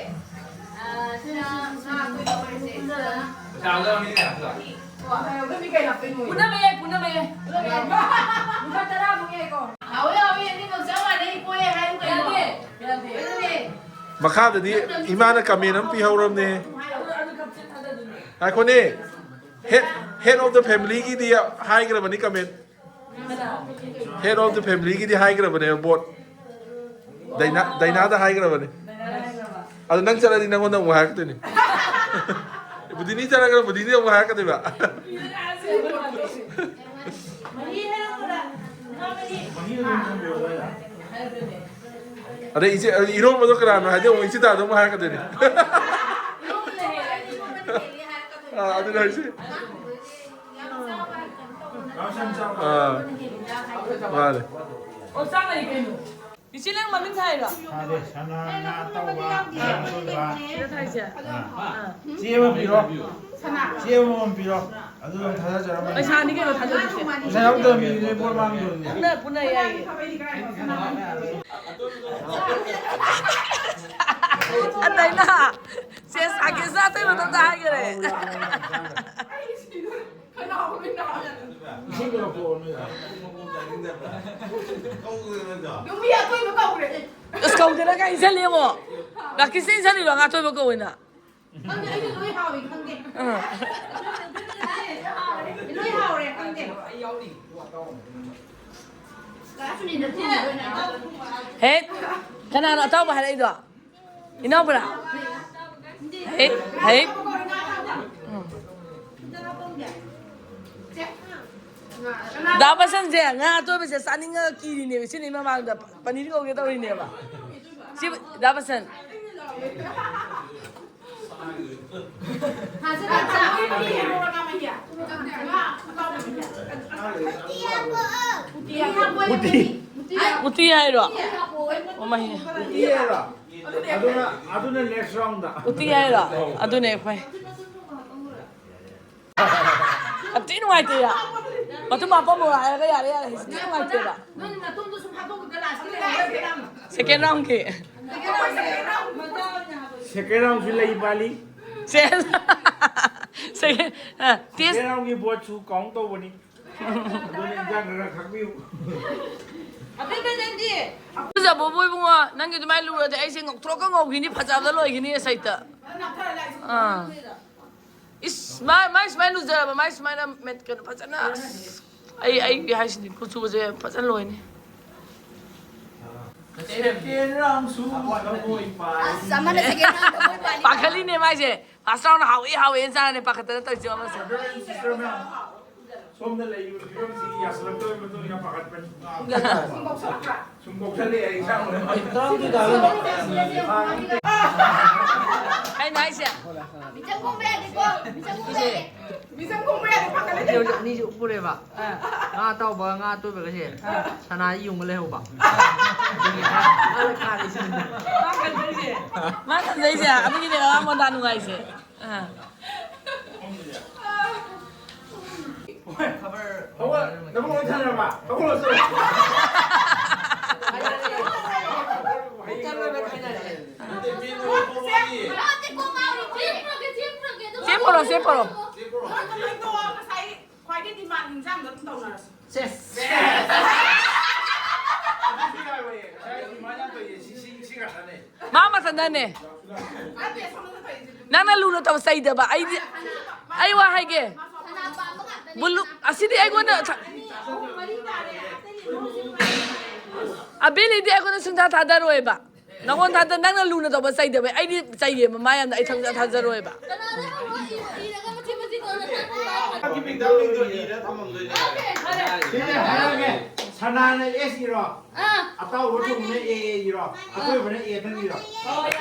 ꯑꯥ, ꯁꯤꯅ ꯉꯥ ꯑꯇꯣꯏꯕ ꯑꯣꯏꯔꯦ꯫ ꯄꯩꯁꯥ ꯍꯥꯞꯅꯕ ꯃꯤ ꯀꯌꯥ ꯍꯥꯞꯇꯣꯏꯕ? ꯀꯣ? ꯄꯩꯁꯥ ꯍꯥꯞꯅꯕ ꯃꯤ ꯀꯩ ꯍꯥꯞꯇꯣꯏꯅꯣ? ꯄꯨꯟꯅ ꯃꯌꯥꯏ, ꯄꯨꯟꯅ ꯃꯌꯥꯏ, ꯄꯨꯟꯅ ꯃꯌꯥꯏ꯫ ꯂꯨꯄꯥ ꯇꯔꯥꯃꯨꯛ ꯌꯥꯏꯀꯣ? ꯍꯥꯎꯋꯦ, ꯍꯥꯎꯋꯦ, ꯑꯅꯤꯃꯛ ꯆꯞ ꯃꯥꯟꯅꯩ, ꯀꯣꯏ ꯍꯥꯏꯌꯨ ꯀꯩꯅꯣ? ꯌꯥꯗꯦ, ꯌꯥꯗꯦ꯫ ꯑꯗꯨꯅꯦ꯫ ꯃꯈꯥꯗꯗꯤ ꯏꯃꯥꯅ comment ꯑꯃ ꯄꯤꯍꯧꯔꯕꯅꯦ꯫ ꯑꯗꯨ, ꯑꯗꯨ ꯀꯞꯁꯦ ꯊꯥꯗꯗꯣꯏꯅꯦ꯫ ꯉꯥꯏꯈꯣꯅꯦ꯫ Head, head of the family ꯒꯤꯗꯤ ꯍꯥꯏꯈ꯭ꯔꯕꯅꯤ comment꯫ Head of the family ꯒꯤꯗꯤ ꯍꯥꯏꯈ꯭ꯔꯕꯅꯦꯕ vote꯫ ꯗꯥꯏꯅꯥ, ꯗꯥꯏꯅꯥꯗ ꯍꯥꯏꯈ꯭ꯔꯕꯅꯦ꯫ ꯑꯗꯨ ꯅꯪ ꯆꯠꯂꯗꯤ ꯅꯪꯉꯣꯟꯗ ꯑꯃꯨꯛ ꯍꯥꯏꯔꯛꯇꯣꯏꯅꯦ꯫ ꯕꯨꯙꯤꯅꯤ ꯆꯠꯂꯒ ꯕꯨꯙꯤꯅꯤ ꯑꯃꯨꯛ ꯍꯥꯏꯔꯛꯀꯗꯣꯏꯕ꯫ ꯑꯗꯩ ꯏꯆꯦ, ꯏꯔꯣꯝꯕꯗꯣ ꯀꯅꯥꯅꯣ ꯍꯥꯏꯗꯤ ꯑꯃꯨꯛ ꯏꯆꯦ ꯇꯥꯗ ꯑꯃꯨꯛ ꯍꯥꯏꯔꯛꯀꯗꯣꯏꯅꯦ꯫ ꯑꯥ, ꯑꯗꯨꯅ ꯍꯥꯏꯁꯦ꯫ ꯑꯥ, ꯃꯥꯅꯦ꯫ ꯑꯣ, ꯆꯥꯝꯃꯅꯤ ꯀꯩꯅꯣ? ꯏꯆꯦ, ꯅꯪ ꯃꯃꯤꯡ ꯊꯥꯏꯔꯣ? ꯊꯥꯗꯦ, ꯁꯅꯥ, ꯉꯥ ꯑꯇꯥꯎꯕ, ꯉꯥ ꯑꯇꯣꯏꯕ꯫ ꯁꯤꯗ ꯊꯥꯏꯁꯦ? ꯑꯥ꯫ ꯑꯥ꯫ ꯆꯦ ꯑꯃ ꯄꯤꯔꯣ꯫ ꯆꯦ ꯑꯃꯃꯝ ꯄꯤꯔꯣ꯫ ꯑꯗꯨꯒ ꯊꯥꯗꯖꯔꯝꯃꯅꯤ꯫ ꯄꯩꯁꯥꯅꯤ ꯀꯩꯅꯣ ꯊꯥꯗꯗꯣꯏꯁꯦ꯫ ꯄꯩꯁꯥ ꯌꯥꯎꯗꯕ ꯃꯤꯗꯨꯅꯦ ꯄꯣꯠ ꯃꯥꯡꯗꯣꯏꯅꯦ꯫ ꯄꯨꯟꯅ, ꯄꯨꯟꯅ ꯌꯥꯏꯌꯦ꯫ ꯑꯇꯩꯅ ꯁꯦ ꯁꯥꯀꯦꯁꯅ ꯑꯇꯩ ꯃꯇꯝꯗ ꯍꯥꯏꯈꯔꯦ꯫ ꯏꯁꯤꯡꯗꯣ ꯂꯧꯊꯣꯛꯑꯣ ꯅꯣꯏ꯫ ꯅꯨꯃꯤ ꯑꯇꯣꯏꯕ ꯀꯧꯔꯦ꯫ ꯑꯁ ꯀꯧꯗꯅ ꯀꯥꯏ ꯏꯟꯁꯜꯂꯦ ꯑꯃꯨꯛ꯫ ꯔꯥꯀꯦꯁꯅ ꯏꯟꯁꯜꯂꯤꯔꯣ ꯉꯥ ꯑꯇꯣꯏꯕ ꯀꯧꯋꯦꯅ? ꯈꯪꯗꯦ, ꯑꯩꯗꯤ ꯂꯣꯏ ꯍꯥꯎꯏ ꯈꯪꯗꯦ꯫ ꯑꯥ꯫ ꯂꯣꯏ ꯍꯥꯎꯔꯦ ꯈꯪꯗꯦ꯫ ꯍꯦ, ꯀꯅꯥꯅꯣ ꯑꯇꯥꯎꯕ ꯍꯥꯏꯔꯛꯏꯗꯣ? ꯏꯅꯥꯎꯕ꯭ꯔꯥ? ꯍꯦ, ꯍꯦ꯫ ꯎꯝ꯫ ꯗꯥ ꯕꯁꯟꯁꯦ ꯉꯥ ꯑꯇꯣꯏꯕꯁꯦ ꯆꯥꯅꯤꯡꯉꯒ ꯀꯤꯔꯤꯅꯦꯕ꯫ ꯁꯤꯅꯤ ꯃꯃꯥꯡꯗ ꯄꯅꯤꯔ ꯀꯧꯒꯦ ꯇꯧꯔꯤꯅꯦꯕ꯫ ꯁꯤ ꯗꯥ ꯕꯁꯟ꯫ ꯎꯇꯤ꯫ ꯎꯇꯤ ꯍꯥꯏꯔꯣ? ꯑꯣ, ꯃꯍꯤ꯫ ꯎꯇꯤ ꯍꯥꯏꯔꯣ? ꯑꯗꯨꯅ ꯑꯗꯨꯅ next round ꯗ꯫ ꯎꯇꯤ ꯍꯥꯏꯔꯣ? ꯑꯗꯨꯅꯦ ꯑꯩꯈꯣꯏ꯫ ꯌꯥꯝ ꯊꯤ ꯅꯨꯡꯉꯥꯏꯇꯦ ꯌꯥ꯫ ꯃꯇꯨꯝ ꯍꯥꯞꯄꯝꯃꯣ ꯍꯥꯏꯔꯒ ꯌꯥꯔꯦ ꯌꯥꯔꯦ ꯍꯥꯏꯁꯦ ꯊꯤ ꯅꯨꯡꯉꯥꯏꯇꯦꯕ꯫ ꯅꯪ ꯅꯇꯣꯝꯗ ꯁꯨꯝ ꯍꯥꯞꯄꯝꯕꯗ last ꯗ ꯂꯩꯍꯧꯔꯦ꯫ Second round ꯀꯤ꯫ Second round ꯁꯨ ꯂꯩ ꯄꯥꯜꯂꯤ꯫ ꯁꯦ-, second, ꯑ, taste꯫ Second round ꯒꯤ vote ꯁꯨ count ꯇꯧꯕꯅꯤ꯫ ꯑꯗꯨꯅ ꯏꯟꯖꯥꯡ ꯈꯔ ꯈꯥꯛꯄꯤꯌꯨ꯫ ꯐꯖꯕꯕꯨ ꯏꯕꯨꯡꯉꯣ ꯅꯪꯒꯤ ꯑꯗꯨꯃꯥꯏꯅ ꯂꯨꯔꯗꯤ ꯑꯩꯁꯦ ꯉꯧꯊ꯭ꯔꯣꯛꯀ ꯉꯧꯈꯤꯅꯤ ꯐꯖꯕꯗ ꯂꯣꯏꯈꯤꯅꯤ ꯁꯩꯇ꯫ ꯑꯥ꯫ ꯏꯁ ꯃꯥ ꯃꯥꯏ ꯁꯨꯃꯥꯏꯅ ꯂꯨꯖꯔꯕ ꯃꯥꯏ ꯁꯨꯃꯥꯏꯅ ꯃꯦꯠ ꯀꯩꯅꯣ ꯐꯖꯅ ꯑꯁ ꯑꯩ ꯑꯩꯒꯤ ꯍꯥꯏꯁꯤꯅꯤ ꯀꯨꯆꯨꯁꯦ ꯐꯖꯅ ꯂꯣꯏꯅꯤ꯫ Second round ꯁꯨ ꯊꯃꯣꯏ ꯄꯥꯜꯂꯤ꯫ ꯑꯁ ꯑꯃꯅ second round ꯊꯃꯣꯏ ꯄꯥꯜꯂꯤ꯫ ꯄꯥꯈꯠꯂꯤꯅꯦ ꯃꯥꯏꯁꯦ꯫ First round ꯍꯥꯎꯏ ꯍꯥꯎꯏꯅ ꯆꯥꯔꯅꯤ ꯄꯥꯈꯠꯇꯅ ꯇꯧꯔꯤꯁꯦ ꯑꯃꯁꯦ꯫ Brother and sister ꯃꯌꯥꯝ, ꯁꯣꯝꯗ ꯂꯩꯔꯤꯕ ꯐꯤꯕꯝꯁꯤꯒꯤ ꯌꯥꯁꯤꯜꯂꯛꯇꯕꯒꯤ ꯃꯇꯨꯡ ꯏꯟꯅ ꯄꯥꯈꯠꯄꯅꯤ꯫ ꯁꯨꯝ ꯀꯧꯁꯜꯂꯛꯄ꯭ꯔꯥ? ꯁꯨꯝ ꯀꯧꯁꯜꯂꯛꯑꯦ ꯏꯟꯁꯥꯡ ꯃꯅꯝ꯫ ꯑꯩꯅ ꯍꯥꯏꯁꯦ꯫ ꯃꯤꯆꯪ ꯈꯣꯝꯕ ꯌꯥꯗꯦꯀꯣ꯫ ꯃꯤꯆꯪ ꯈꯣꯝꯕ ꯌꯥꯗꯦ꯫ ꯃꯤꯆꯪ ꯈꯣꯝꯕ ꯌꯥꯗꯦ ꯄꯥꯈꯠꯂꯦ꯫ ꯏꯆꯦ ꯍꯧꯖꯤꯛ ꯑꯅꯤꯁꯤ ꯎꯞꯄꯨꯔꯦꯕ꯫ ꯉꯥ ꯑꯇꯥꯎꯕ ꯉꯥ ꯑꯇꯣꯏꯕꯒꯁꯦ ꯁꯅꯥ ꯌꯨꯡꯉ ꯂꯩꯍꯧꯕ꯫ ꯑꯗꯨꯒꯤ ꯉꯥ ꯈꯥꯔꯤꯁꯤꯅꯤ꯫ ꯃꯥ ꯈꯟꯖꯩꯁꯦ ꯑꯗꯨꯒꯤꯅꯦ ꯉꯔꯥꯡ ꯃꯣꯟꯗꯥ ꯅꯨꯡꯉꯥꯏꯁꯦ꯫ ꯑꯥ꯫ ꯍꯧꯒꯠ-, ꯅꯕꯨꯡ ꯂꯣꯏ ꯊꯥꯅꯔꯕ? ꯍꯧꯒꯠꯂꯣ ꯆꯠꯂꯣ꯫ ꯁꯦ ꯄꯔꯣ꯫ ꯅꯣꯏꯗꯣ ꯉꯁꯥꯏ ꯈ꯭ꯋꯥꯏꯗꯒꯤ ꯗꯤꯃꯥꯟ ꯏꯟꯖꯥꯡꯗꯣ ꯑꯗꯨꯝ ꯇꯧꯅꯔꯁꯤ꯫ ꯁꯦꯁ꯫ ꯑꯗꯨꯁꯨ ꯌꯥꯔꯣꯏꯌꯦ꯫ ꯉꯁꯥꯏ ꯑꯗꯨꯃꯥꯏꯅ ꯇꯧꯏꯌꯦ꯫ ꯁꯤ, ꯁꯤ, ꯁꯤ ꯉꯥꯛꯇꯅꯦ꯫ ꯃꯥ ꯃꯊꯟꯇꯅꯦ꯫ ꯅꯠꯇꯦ, ꯁꯣꯝꯗ ꯇꯧꯔꯤꯁꯦ꯫ ꯅꯪꯅ ꯂꯨꯅ ꯇꯧꯕ ꯆꯩꯗꯕ꯫ ꯑꯩꯗꯤ, ꯑꯩ ꯋꯥ ꯍꯥꯏꯒꯦ꯫ ꯕꯨꯂꯨ, ꯑꯁꯤꯗꯤ ꯑꯩꯉꯣꯟꯗ ꯊ-, ꯑꯕꯦꯂꯤꯗꯤ ꯑꯩꯉꯣꯟꯗ ꯁꯨꯡꯊꯥ ꯊꯥꯗꯔꯣꯏꯕ꯫ ꯅꯉꯣꯟ ꯊꯥꯗ, ꯅꯪꯅ ꯂꯨꯅ ꯇꯧꯕ ꯆꯩꯗꯕ꯫ ꯑꯩꯗꯤ ꯆꯩꯌꯦꯕ ꯃꯥ ꯌꯥꯝꯅ꯫ ꯑꯩ ꯊꯥꯡꯖ ꯊꯥꯖꯔꯣꯏꯕ꯫ ꯃꯥꯒꯤ ꯃꯤꯡꯗꯣ ꯏꯔ ꯊꯝꯃꯝꯗꯣꯏꯅꯦ꯫ ꯁꯤꯗ ꯍꯥꯏꯔꯛꯑꯒꯦ꯫ ꯁꯅꯥꯅ ꯑꯦꯁ ꯏꯔꯣ? ꯑꯇꯥꯎꯕ ꯊꯣꯡꯕꯅ ꯑꯦ ꯑꯦ ꯏꯔꯣ? ꯑꯇꯣꯏꯕꯅ ꯑꯦ ꯇꯪ ꯏꯔꯣ?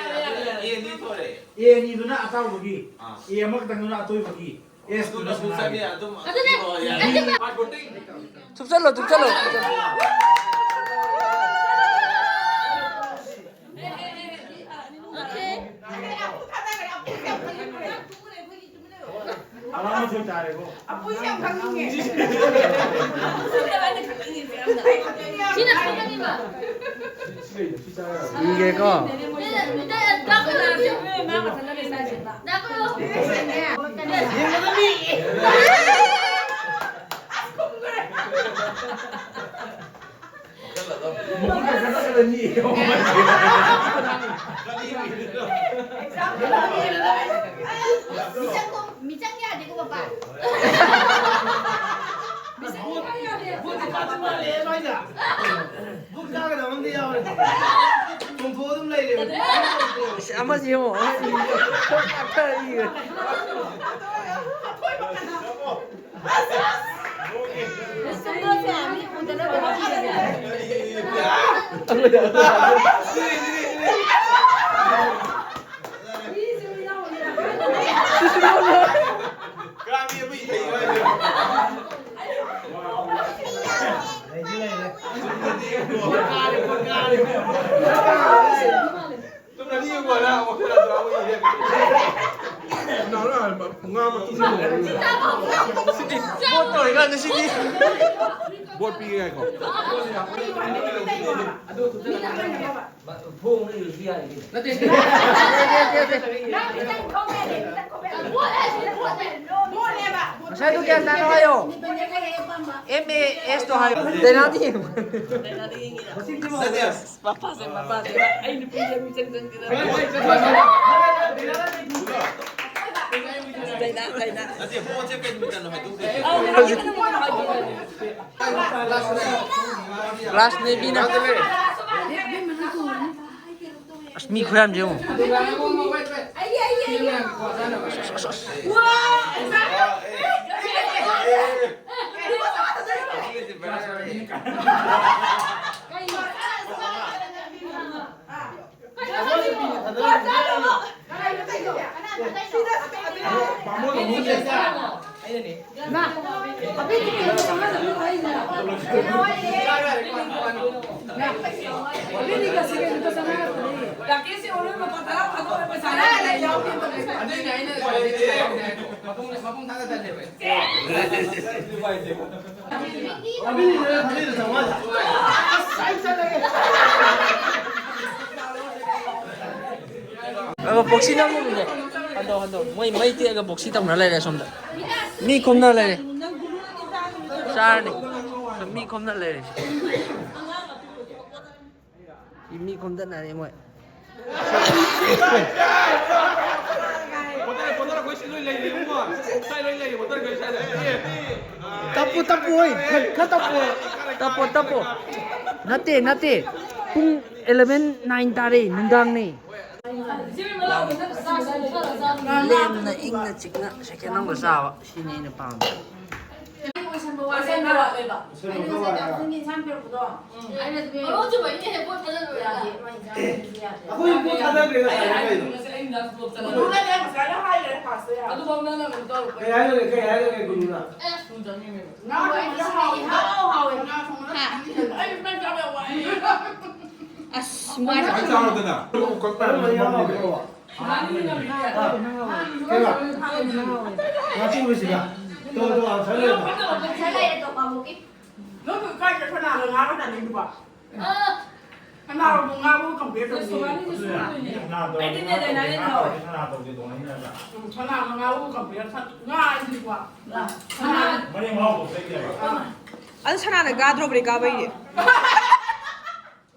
ꯑꯦ ꯑꯅꯤ ꯊꯣꯛꯑꯦ꯫ ꯑꯦ ꯑꯅꯤꯗꯨꯅ ꯑꯇꯥꯎꯕꯒꯤ, ꯑꯥ꯫ ꯑꯦ ꯑꯃꯈꯛꯇꯪꯗꯨꯅ ꯑꯇꯣꯏꯕꯒꯤ꯫ ꯑꯦꯁꯇꯨꯅ ꯑꯗꯨꯅ ꯐꯨꯠ ꯁꯅꯥꯒꯤ꯫ ꯆꯪꯉꯦ ꯑꯗꯨꯝ꯫ ꯑꯗꯨꯅꯦ꯫ ꯑꯣ, ꯌꯥꯔꯦ꯫ ꯑꯩꯗꯤ ꯊꯨꯞꯆꯜꯂꯣ, ꯊꯨꯞꯆꯜꯂꯣ, ꯊꯨꯞꯆꯜꯂꯣ꯫ Okay. ꯇꯔꯥꯃꯥꯊꯣꯏ ꯇꯥꯔꯦꯀꯣ꯫ ꯑꯄꯨꯏꯁꯦ ꯌꯥꯝ ꯈꯪꯅꯤꯡꯉꯦ꯫ ꯁꯤꯅ ꯈꯪꯒꯅꯤꯕ꯫ ꯏꯒꯦꯀꯣ꯫ ꯁꯤꯅ ꯗꯥꯛ ꯀꯣꯏꯔꯣ꯫ ꯗꯥꯛ ꯀꯣꯏꯔꯣ꯫ ꯃꯈꯨꯠ ꯈꯔ ꯈꯔ ꯅꯤꯛꯑꯦ꯫ ꯃꯤꯆꯪ ꯌꯥꯗꯦꯀꯣ ꯄꯄꯥ꯫ ꯚꯨꯠ ꯀꯥꯗꯧ ꯃꯥꯜꯂꯦ ꯁ꯭ꯋꯥꯏꯗ꯫ ꯚꯨꯠ ꯀꯥꯒꯗꯕ ꯑꯃꯗꯤ ꯌꯥꯎꯔꯦ꯫ ꯆꯣꯡꯊꯣꯛꯑ ꯑꯗꯨꯝ ꯂꯩꯔꯦ꯫ ꯑꯁ, ꯑꯃꯁꯤ ꯌꯦꯡꯉꯣ꯫ ꯑꯃꯁꯤ ꯌꯦꯡꯉꯣ꯫ ꯄꯥꯛꯊꯔ ꯏꯒ꯭ꯔꯦ꯫ ꯉꯥ ꯃꯇꯨꯝ ꯂꯩꯔꯝꯃꯤ꯫ ꯁꯤꯗꯤ ꯕꯣꯠ ꯇꯧꯔꯤꯀꯥꯟꯗ ꯁꯤꯗꯤ꯫ ꯕꯣꯠ ꯄꯤꯒꯦ ꯉꯥꯏꯈꯣ꯫ ꯊꯣꯡꯅ ꯏꯔꯁꯨ ꯌꯥꯏ ꯀꯩꯅꯣ꯫ ꯅꯠꯇꯦ꯫ ꯅꯪ ꯈꯤꯇꯪ ꯈꯧ ꯌꯥꯗꯦ, ꯈꯤꯇꯪ ꯈꯧ ꯌꯥꯗꯦ꯫ ꯕꯣꯠ ꯍꯥꯏꯁꯤ ꯕꯣꯠꯅꯦ꯫ ꯕꯣꯠꯅꯦꯕ꯫ ꯉꯁꯥꯏꯗꯣ ꯀꯌꯥ ꯆꯥꯅꯣ ꯍꯥꯏꯌꯣ꯫ ꯑꯦꯝ ꯑꯦ ꯑꯦꯁꯇꯣ ꯍꯥꯏꯌꯣ꯫ ꯗꯥꯏꯅꯥꯗꯤ ꯌꯦꯡꯉꯨ꯫ ꯅꯠꯇꯦ꯫ ꯃꯄꯥꯁꯦ, ꯃꯄꯥꯁꯦ꯫ ꯑꯩ ꯅꯨꯄꯤꯁꯦ ꯃꯤꯆꯪ ꯆꯪꯗꯦꯗ꯫ ꯗꯥꯏꯅꯥ, ꯗꯥꯏꯅꯥ꯫ ꯅꯠꯇꯦ, ꯕꯣꯠꯁꯦ ꯀꯩ ꯅꯨꯃꯤꯠꯇꯅꯣ ꯍꯥꯏꯗꯣꯛꯇꯦ꯫ ꯑꯧ, ꯍꯧꯖꯤꯛ꯫ ꯀ꯭ꯂꯥꯁ ꯅꯦꯕꯤꯅ꯫ ꯑꯁ, ꯃꯤ ꯈꯨꯌꯥꯝꯁꯦ ꯌꯦꯡꯉꯣ꯫ ꯑꯗꯣ ꯕꯣꯛꯁꯤ ꯅꯝꯃꯨꯅꯦ꯫ ꯍꯟꯗꯣ, ꯍꯟꯗꯣ꯫ ꯃꯣꯏ ꯃꯩ ꯇꯦꯛꯑꯒ ꯕꯣꯛꯁꯤ ꯇꯧꯅ ꯂꯩꯔꯦ ꯑꯁꯣꯝꯗ꯫ ꯃꯤ ꯈꯣꯝꯅ ꯂꯩꯔꯦ꯫ ꯆꯥꯔꯅꯤ꯫ ꯃꯤ ꯈꯣꯝꯅ ꯂꯩꯔꯦ꯫ ꯃꯤ ꯈꯣꯝꯗꯠꯅꯔꯦ ꯃꯣꯏ꯫ ꯕꯣꯇꯔ, ꯕꯣꯇꯔ ꯑꯩꯈꯣꯏ ꯁꯤ ꯂꯣꯏ ꯂꯩꯔꯤ, ꯏꯕꯨꯡꯉꯣ꯫ ꯁ꯭ꯋꯥꯏ ꯂꯣꯏ ꯂꯩꯔꯤ, ꯕꯣꯇꯔ ꯑꯩꯈꯣꯏ ꯁ꯭ꯋꯥꯏꯗ꯫ ꯑꯦ꯫ ꯇꯞꯄꯨ, ꯇꯞꯄꯨ, ꯍꯣꯏ꯫ ꯈꯔ, ꯈꯔ ꯇꯞꯄꯨ꯫ ꯇꯞꯄꯣ, ꯇꯞꯄꯣ꯫ ꯅꯠꯇꯦ, ꯅꯠꯇꯦ꯫ ꯄꯨꯡ eleven nine ꯇꯥꯔꯦ, ꯅꯨꯡꯗꯥꯡꯅꯦ꯫ ꯂꯦꯝꯅ ꯏꯪꯅ ꯆꯤꯛꯅ ꯁꯦꯀꯦꯟ ꯑꯃꯒ ꯆꯥꯕ, ꯁꯤꯅꯤ ꯑꯩꯅ ꯄꯥꯝꯕ꯫ ꯑꯣꯏꯁꯟꯕ ꯋꯥꯠꯂꯦꯕ꯫ ꯑꯣꯏꯁꯟꯕ ꯈꯔ ꯋꯥꯠꯂꯦꯕ꯫ ꯑꯩꯅ ꯉꯁꯥꯏ ꯑꯐꯨꯟꯒꯤ ꯏꯟꯁꯥꯡ ꯄꯤꯔꯛꯄꯗꯣ, ꯎꯝ꯫ ꯑꯩꯅ ꯑꯗꯨꯝ ꯃꯔꯨ ꯆꯨꯝꯕꯩꯅꯦ, ꯄꯣꯠ ꯊꯥꯖꯟꯕ ꯌꯥꯗꯦ, ꯌꯥꯗꯦ꯫ ꯃꯥ ꯏꯟꯁꯥꯡ ꯄꯤꯔꯛꯄꯗꯤ ꯌꯥꯗꯦ꯫ ꯑꯩꯈꯣꯏ ꯄꯣꯠ ꯊꯥꯗꯈ꯭ꯔꯦ ꯉꯁꯥꯏ ꯀꯩꯅꯣ? ꯉꯁꯥꯏ ꯑꯩ ꯅꯨꯡꯗꯥꯡ ꯊꯕꯛ ꯆꯠꯂꯦ꯫ ꯃꯣꯏꯅ ꯉꯁꯥꯏꯅ ꯍꯥꯏꯈ꯭ꯔꯦ ꯐꯥꯁꯇ ꯌꯥꯔꯦ꯫ ꯑꯗꯨꯐꯥꯎ ꯅꯪꯅ ꯀꯩꯅꯣ ꯇꯧꯔꯛꯄ꯫ ꯀꯩ ꯍꯥꯏꯈ꯭ꯔꯒꯦ, ꯀꯩ ꯍꯥꯏꯈ꯭ꯔꯒꯦ ꯒꯨꯔꯨꯅ? ꯑꯦ꯫ ꯊꯨꯅ ꯆꯪꯉꯦ ꯀꯩꯅꯣ꯫ ꯉꯥ ꯊꯣꯡꯕꯗ ꯍꯥꯎꯋꯦ꯫ ꯏꯍꯥꯎ ꯍꯥꯎꯋꯦ꯫ ꯉꯥ ꯊꯣꯡꯕꯗ ꯍꯥ꯫ ꯍꯥꯎꯋꯦ꯫ ꯑꯩ ꯃꯩ ꯆꯥꯕ ꯌꯥꯝ ꯋꯥꯏꯌꯦ꯫ ꯑꯁ, ꯃꯥꯏ ꯈꯤꯇꯪ ꯆꯥꯔꯣꯗꯅ꯫ ꯀꯔꯝꯕ ꯌꯥꯝ ꯍꯥꯎꯒꯦ? ꯀꯩꯕ? ꯉꯥ ꯊꯣꯡꯕꯁꯤꯒ? ꯇꯣ, ꯇꯣ, ꯑꯟꯁꯔ ꯂꯩꯔꯕ? ꯑꯟꯁꯔ ꯂꯩꯔꯦ, ꯇꯣ, ꯄꯥꯃꯨꯛꯀꯤ꯫ ꯅꯪ ꯀꯥꯏ ꯆꯠꯈ꯭ꯔ ꯅꯥꯕ ꯉꯥꯒ ꯆꯥꯅꯤꯡꯉꯤꯕ? ꯁꯅꯥꯔꯣ ꯉꯥꯕꯨ compare ꯇꯧꯅꯤ꯫ ꯑꯗꯨꯅ ꯃꯤ ꯁꯅꯥ ꯇꯧꯔꯗꯤ ꯉꯥ ꯇꯧꯔꯗꯤ ꯁꯅꯥ ꯇꯧꯗꯦ ꯇꯣꯡꯉꯥꯏꯅ ꯅꯠꯇ꯭ꯔꯥ? ꯎꯝ, ꯁꯅꯥꯒ ꯉꯥꯕꯨ compare ꯁ-, ꯉꯥ ꯍꯥꯏꯁꯤꯗꯤꯀꯣ꯫ ꯁꯅꯥ꯫ ꯃꯅꯦꯝ ꯃꯍꯥꯎ ꯀꯣꯛꯆꯩꯗꯦꯕ꯫ ꯑꯗꯨ ꯁꯅꯥꯅ ꯒꯥꯗ꯭ꯔꯣꯕ꯭ꯔꯤ ꯒꯥꯕꯩꯗꯤ꯫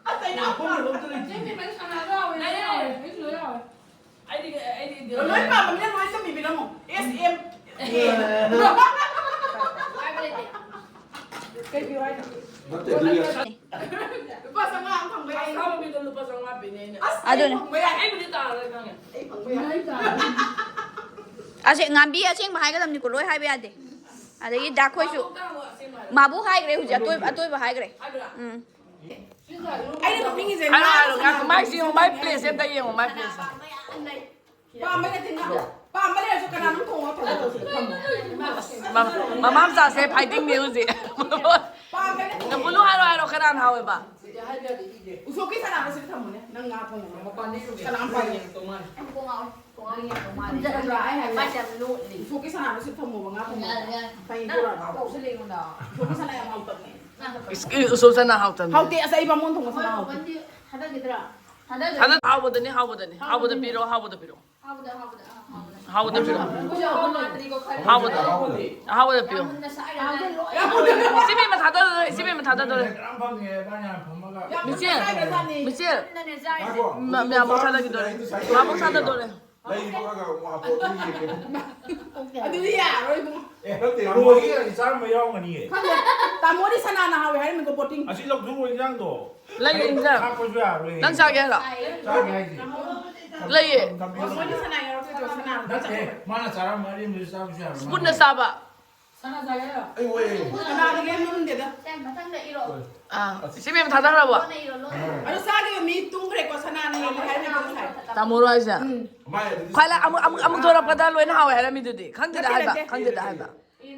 ꯑꯁ, ꯑꯩꯅ ꯑꯄꯥꯝꯕ ꯑꯝꯇ ꯂꯩꯇꯦ꯫ ꯅꯪꯗꯤ ꯃꯩ ꯁꯅꯥ ꯌꯥꯎꯋꯦ, ꯌꯥꯎꯋꯦ, ꯑꯩꯁꯨ ꯌꯥꯎꯋꯦ꯫ ꯑꯩꯗꯤ, ꯑꯩꯗꯤ ꯂꯣꯏ ꯄꯥꯝꯕꯅꯤꯅ ꯂꯣꯏ ꯇꯝꯕꯤꯕꯤꯔꯝꯃꯣ꯫ S M꯫ ꯀꯩ ꯄꯤꯌꯨ ꯍꯥꯏꯅꯣ? ꯅꯠꯇꯦ, ꯑꯗꯨꯗꯤ ꯂꯨꯄꯥ ꯆꯥꯝꯃꯉꯥ ꯑꯃ ꯐꯪꯕ ꯌꯥꯏ꯫ ꯑꯁꯥꯕ ꯃꯤꯗꯣ ꯂꯨꯄꯥ ꯆꯥꯝꯃꯉꯥ ꯄꯤꯅꯦ ꯑꯩꯅ꯫ ꯑꯁ, ꯑꯗꯨꯅꯦ꯫ ꯑꯩ ꯐꯪꯕ ꯌꯥꯏ꯫ ꯑꯩꯕꯨꯗꯤ ꯇꯥꯔꯔꯣꯏ ꯈꯪꯉꯦ꯫ ꯑꯩ ꯐꯪꯕ ꯌꯥꯏ꯫ ꯑꯁꯦ-, ꯉꯥꯝꯕꯤ ꯑꯁꯦꯡꯕ ꯍꯥꯏꯒꯗꯕꯅꯤꯀꯣ, ꯂꯣꯏ ꯍꯥꯏꯕ ꯌꯥꯗꯦ꯫ ꯑꯗꯒꯤ ꯗꯥꯈꯣꯏꯁꯨ꯫ ꯃꯥꯕꯨ ꯍꯥꯏꯈ꯭ꯔꯦ ꯍꯧꯖꯤꯛ, ꯑꯇꯣꯏꯕ, ꯑꯇꯣꯏꯕ ꯍꯥꯏꯈ꯭ꯔꯦ꯫ ꯍꯥꯏꯕ꯭ꯔꯥ? ꯎꯝ꯫ ꯑꯩꯅ ꯅꯣꯛꯅꯤꯡꯉꯤꯁꯦ ꯍꯥꯏꯔꯣ, ꯍꯥꯏꯔꯣ, ꯉꯥꯏꯈꯣ, ꯃꯥꯏꯁꯦ ꯌꯦꯡꯉꯣ, ꯃꯥꯏ ꯄ꯭ꯂꯦꯁꯦ ꯑꯝꯇ ꯌꯦꯡꯉꯣ, ꯃꯥꯏ ꯄ꯭ꯂꯦꯁꯦ꯫ ꯄꯥꯝꯕ ꯅꯠꯇꯦ, ꯉꯥ-, ꯄꯥꯝꯕ ꯂꯩꯔꯁꯨ ꯀꯅꯥꯅꯣꯝ ꯊꯣꯡꯉꯒ ꯊꯣꯡꯉꯒ ꯊꯝꯃꯣ꯫ ꯃ-, ꯃꯃꯥ ꯃꯆꯥꯁꯦ fighting ꯅꯦ ꯍꯧꯖꯤꯛ꯫ ꯄꯥꯝꯕ ꯅꯠꯇꯦ꯫ ꯅꯕꯨꯂꯨ ꯍꯥꯏꯔꯣ, ꯍꯥꯏꯔꯣ, ꯀꯅꯥꯅ ꯍꯥꯎꯋꯦꯕ? ꯎꯁꯣꯞꯀꯤ ꯁꯅꯥꯗꯣ ꯁꯤꯗ ꯊꯝꯃꯨꯅꯦ, ꯅꯪ ꯉꯥ ꯊꯣꯡꯉꯒ꯫ ꯃꯄꯥꯟꯗ ꯌꯦꯡꯉꯣ꯫ ꯀꯅꯥꯝ ꯄꯥꯏꯌꯦ꯫ ꯅꯠꯇ꯭ꯔꯥ ꯑꯩ ꯍꯥꯏꯁꯦ? ꯎꯁꯣꯞꯀꯤ ꯁꯅꯥꯗꯣ ꯁꯤꯗ ꯊꯝꯃꯣꯕ, ꯉꯥ ꯊꯣꯡꯉꯒ꯫ ꯍꯌꯦꯡ ꯄꯨꯔꯛꯑꯒ꯫ ꯎꯁꯣꯞꯀꯤ ꯁꯅꯥ ꯌꯥꯝ ꯍꯥꯎꯇꯕꯅꯦ꯫ ꯏꯁ, ꯏ, ꯎꯁꯣꯞ ꯁꯅꯥ ꯍꯥꯎꯇꯕꯅꯦ꯫ ꯍꯥꯎꯇꯦ, ꯑꯁ, ꯑꯩ ꯕꯥꯃꯣꯟ ꯊꯣꯡꯕ ꯁꯅꯥ ꯍꯥꯎꯇꯦ꯫ ꯊꯥꯗꯈꯤꯗ꯭ꯔꯥ? ꯊꯥꯗꯈꯤꯗ꯭ꯔꯥ? ꯍꯥꯎꯕꯗꯅꯤ, ꯍꯥꯎꯕꯗꯅꯤ꯫ ꯍꯥꯎꯕꯗ ꯄꯤꯔꯣ, ꯍꯥꯎꯕꯗ ꯄꯤꯔꯣ꯫ ꯍꯥꯎꯕꯗ, ꯍꯥꯎꯕꯗ, ꯑꯥ, ꯍꯥꯎꯕꯗ꯫ ꯍꯥꯎꯕꯗ ꯄꯤꯔꯣ꯫ ꯍꯥꯎꯕꯗ꯫ ꯍꯥꯎꯕꯗ ꯄꯤꯔꯣ꯫ ꯏꯆꯦ ꯕꯦꯝꯃ ꯊꯥꯗꯗꯣꯔꯦ, ꯏꯆꯦ ꯕꯦꯝꯃ ꯊꯥꯗꯗꯣꯔꯦ꯫ Michael, Michael. ꯃ-, ꯃꯌꯥꯝ ꯊꯥꯗꯈꯤꯗꯣꯔꯦ꯫ ꯃꯥꯕꯨ ꯊꯥꯗꯗꯣꯔꯦ꯫ ꯂꯩ ꯂꯣꯛꯑꯒ ꯑꯃꯨꯛ ꯍꯥꯞꯇꯣꯛꯑꯒ ꯌꯦꯡꯒꯦ꯫ ꯑꯗꯨꯗꯤ ꯌꯥꯔꯣꯏ ꯏꯕꯨꯡꯉꯣ꯫ ꯑꯦ, ꯅꯠꯇꯦ, ꯇꯥꯃꯣꯒꯤ ꯆꯥꯔꯝꯕ ꯌꯥꯎꯔꯝꯒꯅꯤꯌꯦ꯫ ꯈꯪꯗꯦ, ꯇꯥꯃꯣꯗꯤ ꯁꯅꯥꯅ ꯍꯥꯎꯋꯦ ꯍꯥꯏꯔꯝꯃꯤꯀꯣ, ꯕꯣꯇꯤꯡ꯫ ꯑꯁꯤ ꯂꯧꯊꯣꯛꯑꯣ, ꯏꯟꯖꯥꯡꯗꯣ꯫ ꯂꯩꯌꯦ, ꯏꯟꯖꯥꯡ꯫ ꯍꯥꯞꯄꯁꯨ ꯌꯥꯔꯣꯏ꯫ ꯅꯪ ꯆꯥꯒꯦ ꯍꯥꯏꯔꯣ? ꯆꯥꯒꯦ ꯍꯥꯏꯁꯦ꯫ ꯂꯩꯌꯦ꯫ ꯇꯥꯃꯣꯗꯤ ꯁꯅꯥ ꯌꯥꯎꯔꯛꯇꯣꯏꯗꯣ, ꯁꯅꯥ꯫ ꯅꯠꯇꯦ, ꯃꯥꯅ ꯆꯥꯔꯝꯕ ꯑꯔꯦꯝꯕꯗꯨ ꯆꯥꯕꯁꯨ ꯌꯥꯔꯣꯏ꯫ ꯁ꯭ꯄꯨꯟꯅ ꯆꯥꯕ꯫ ꯑꯩ ꯑꯣꯏꯌꯦ꯫ ꯁꯅꯥꯗꯤ ꯂꯦꯝ ꯂꯨꯝꯗꯦꯗ꯫ ꯁꯦ, ꯃꯊꯪꯗ ꯏꯔꯣ꯫ ꯑꯥ, ꯏꯆꯦ ꯃꯦꯝ ꯊꯥꯗꯈ꯭ꯔꯕꯣ? ꯂꯣꯟꯅ ꯏꯔꯣ, ꯂꯣꯟꯅ ꯏꯔꯣ꯫ ꯑꯗꯣ ꯆꯥꯈꯤꯕ ꯃꯤ ꯇꯨꯝꯈ꯭ꯔꯦꯀꯣ, ꯁꯅꯥꯅ ꯍꯦꯜꯂꯦ ꯍꯥꯏꯔꯝꯃꯤꯗꯣ ꯉꯁꯥꯏ꯫ ꯇꯥꯃꯣꯔꯣ ꯍꯥꯏꯁꯦ? ꯎꯝ꯫ ꯃꯥꯏ ꯑꯗꯨꯗꯤ ꯈ꯭ꯋꯥꯏ ꯂꯥ-, ꯑꯃꯨꯛ, ꯑꯃꯨꯛ, ꯑꯃꯨꯛ ꯊꯣꯔꯛꯄꯗ ꯂꯣꯏꯅ ꯍꯥꯎꯋꯦ ꯍꯥꯏꯔꯝꯃꯤꯗꯨꯗꯤ꯫ ꯈꯪꯗꯦꯗ ꯅꯠꯇꯦ, ꯍꯥꯏꯕ, ꯅꯠꯇꯦ꯫ ꯈꯪꯗꯦꯗ ꯍꯥꯏꯕ꯫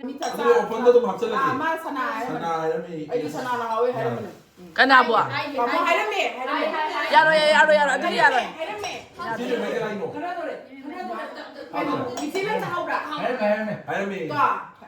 ꯃꯤ ꯊꯥ-, ꯑꯗꯨꯒ ꯑꯣꯄꯟꯗ ꯑꯗꯨꯝ ꯍꯥꯞꯆꯜꯂꯒꯦ꯫ ꯑꯥ, ꯃꯥ ꯁꯅꯥ ꯍꯥꯏꯔꯝꯃꯤꯅꯦ꯫ ꯁꯅꯥ ꯍꯥꯏꯔꯝꯃꯤ꯫ ꯑꯩꯗꯤ ꯁꯅꯥꯅ ꯍꯥꯎꯋꯦ ꯍꯥꯏꯔꯝꯕꯅꯦ꯫ ꯀꯅꯥꯕꯨ? ꯇꯥꯃꯣ ꯍꯥꯏꯔꯝꯃꯦ, ꯍꯥꯏꯔꯝꯃꯦ꯫ ꯌꯥꯔꯣꯏ, ꯌꯥꯔꯣꯏ, ꯌꯥꯔꯣꯏ, ꯌꯥꯔꯣꯏ꯫ ꯑꯗꯨꯗꯤ ꯌꯥꯔꯣꯏ꯫ ꯍꯥꯏꯔꯝꯃꯦ꯫ ꯁꯤꯗꯤ ꯃꯩ ꯀꯗꯥꯏꯅꯣ? ꯈꯟꯅꯗꯣꯔꯦ, ꯈꯟꯅꯗꯣꯔꯦ꯫ ꯀꯩꯅꯣ, ꯏꯆꯦ ꯅꯪ ꯆꯥꯍꯧꯕ꯭ꯔꯥ? ꯍꯥꯏꯔꯝꯃꯦ, ꯍꯥꯏꯔꯝꯃꯦ꯫ ꯍꯥꯏꯔꯝꯃꯦ꯫ ꯀꯣ?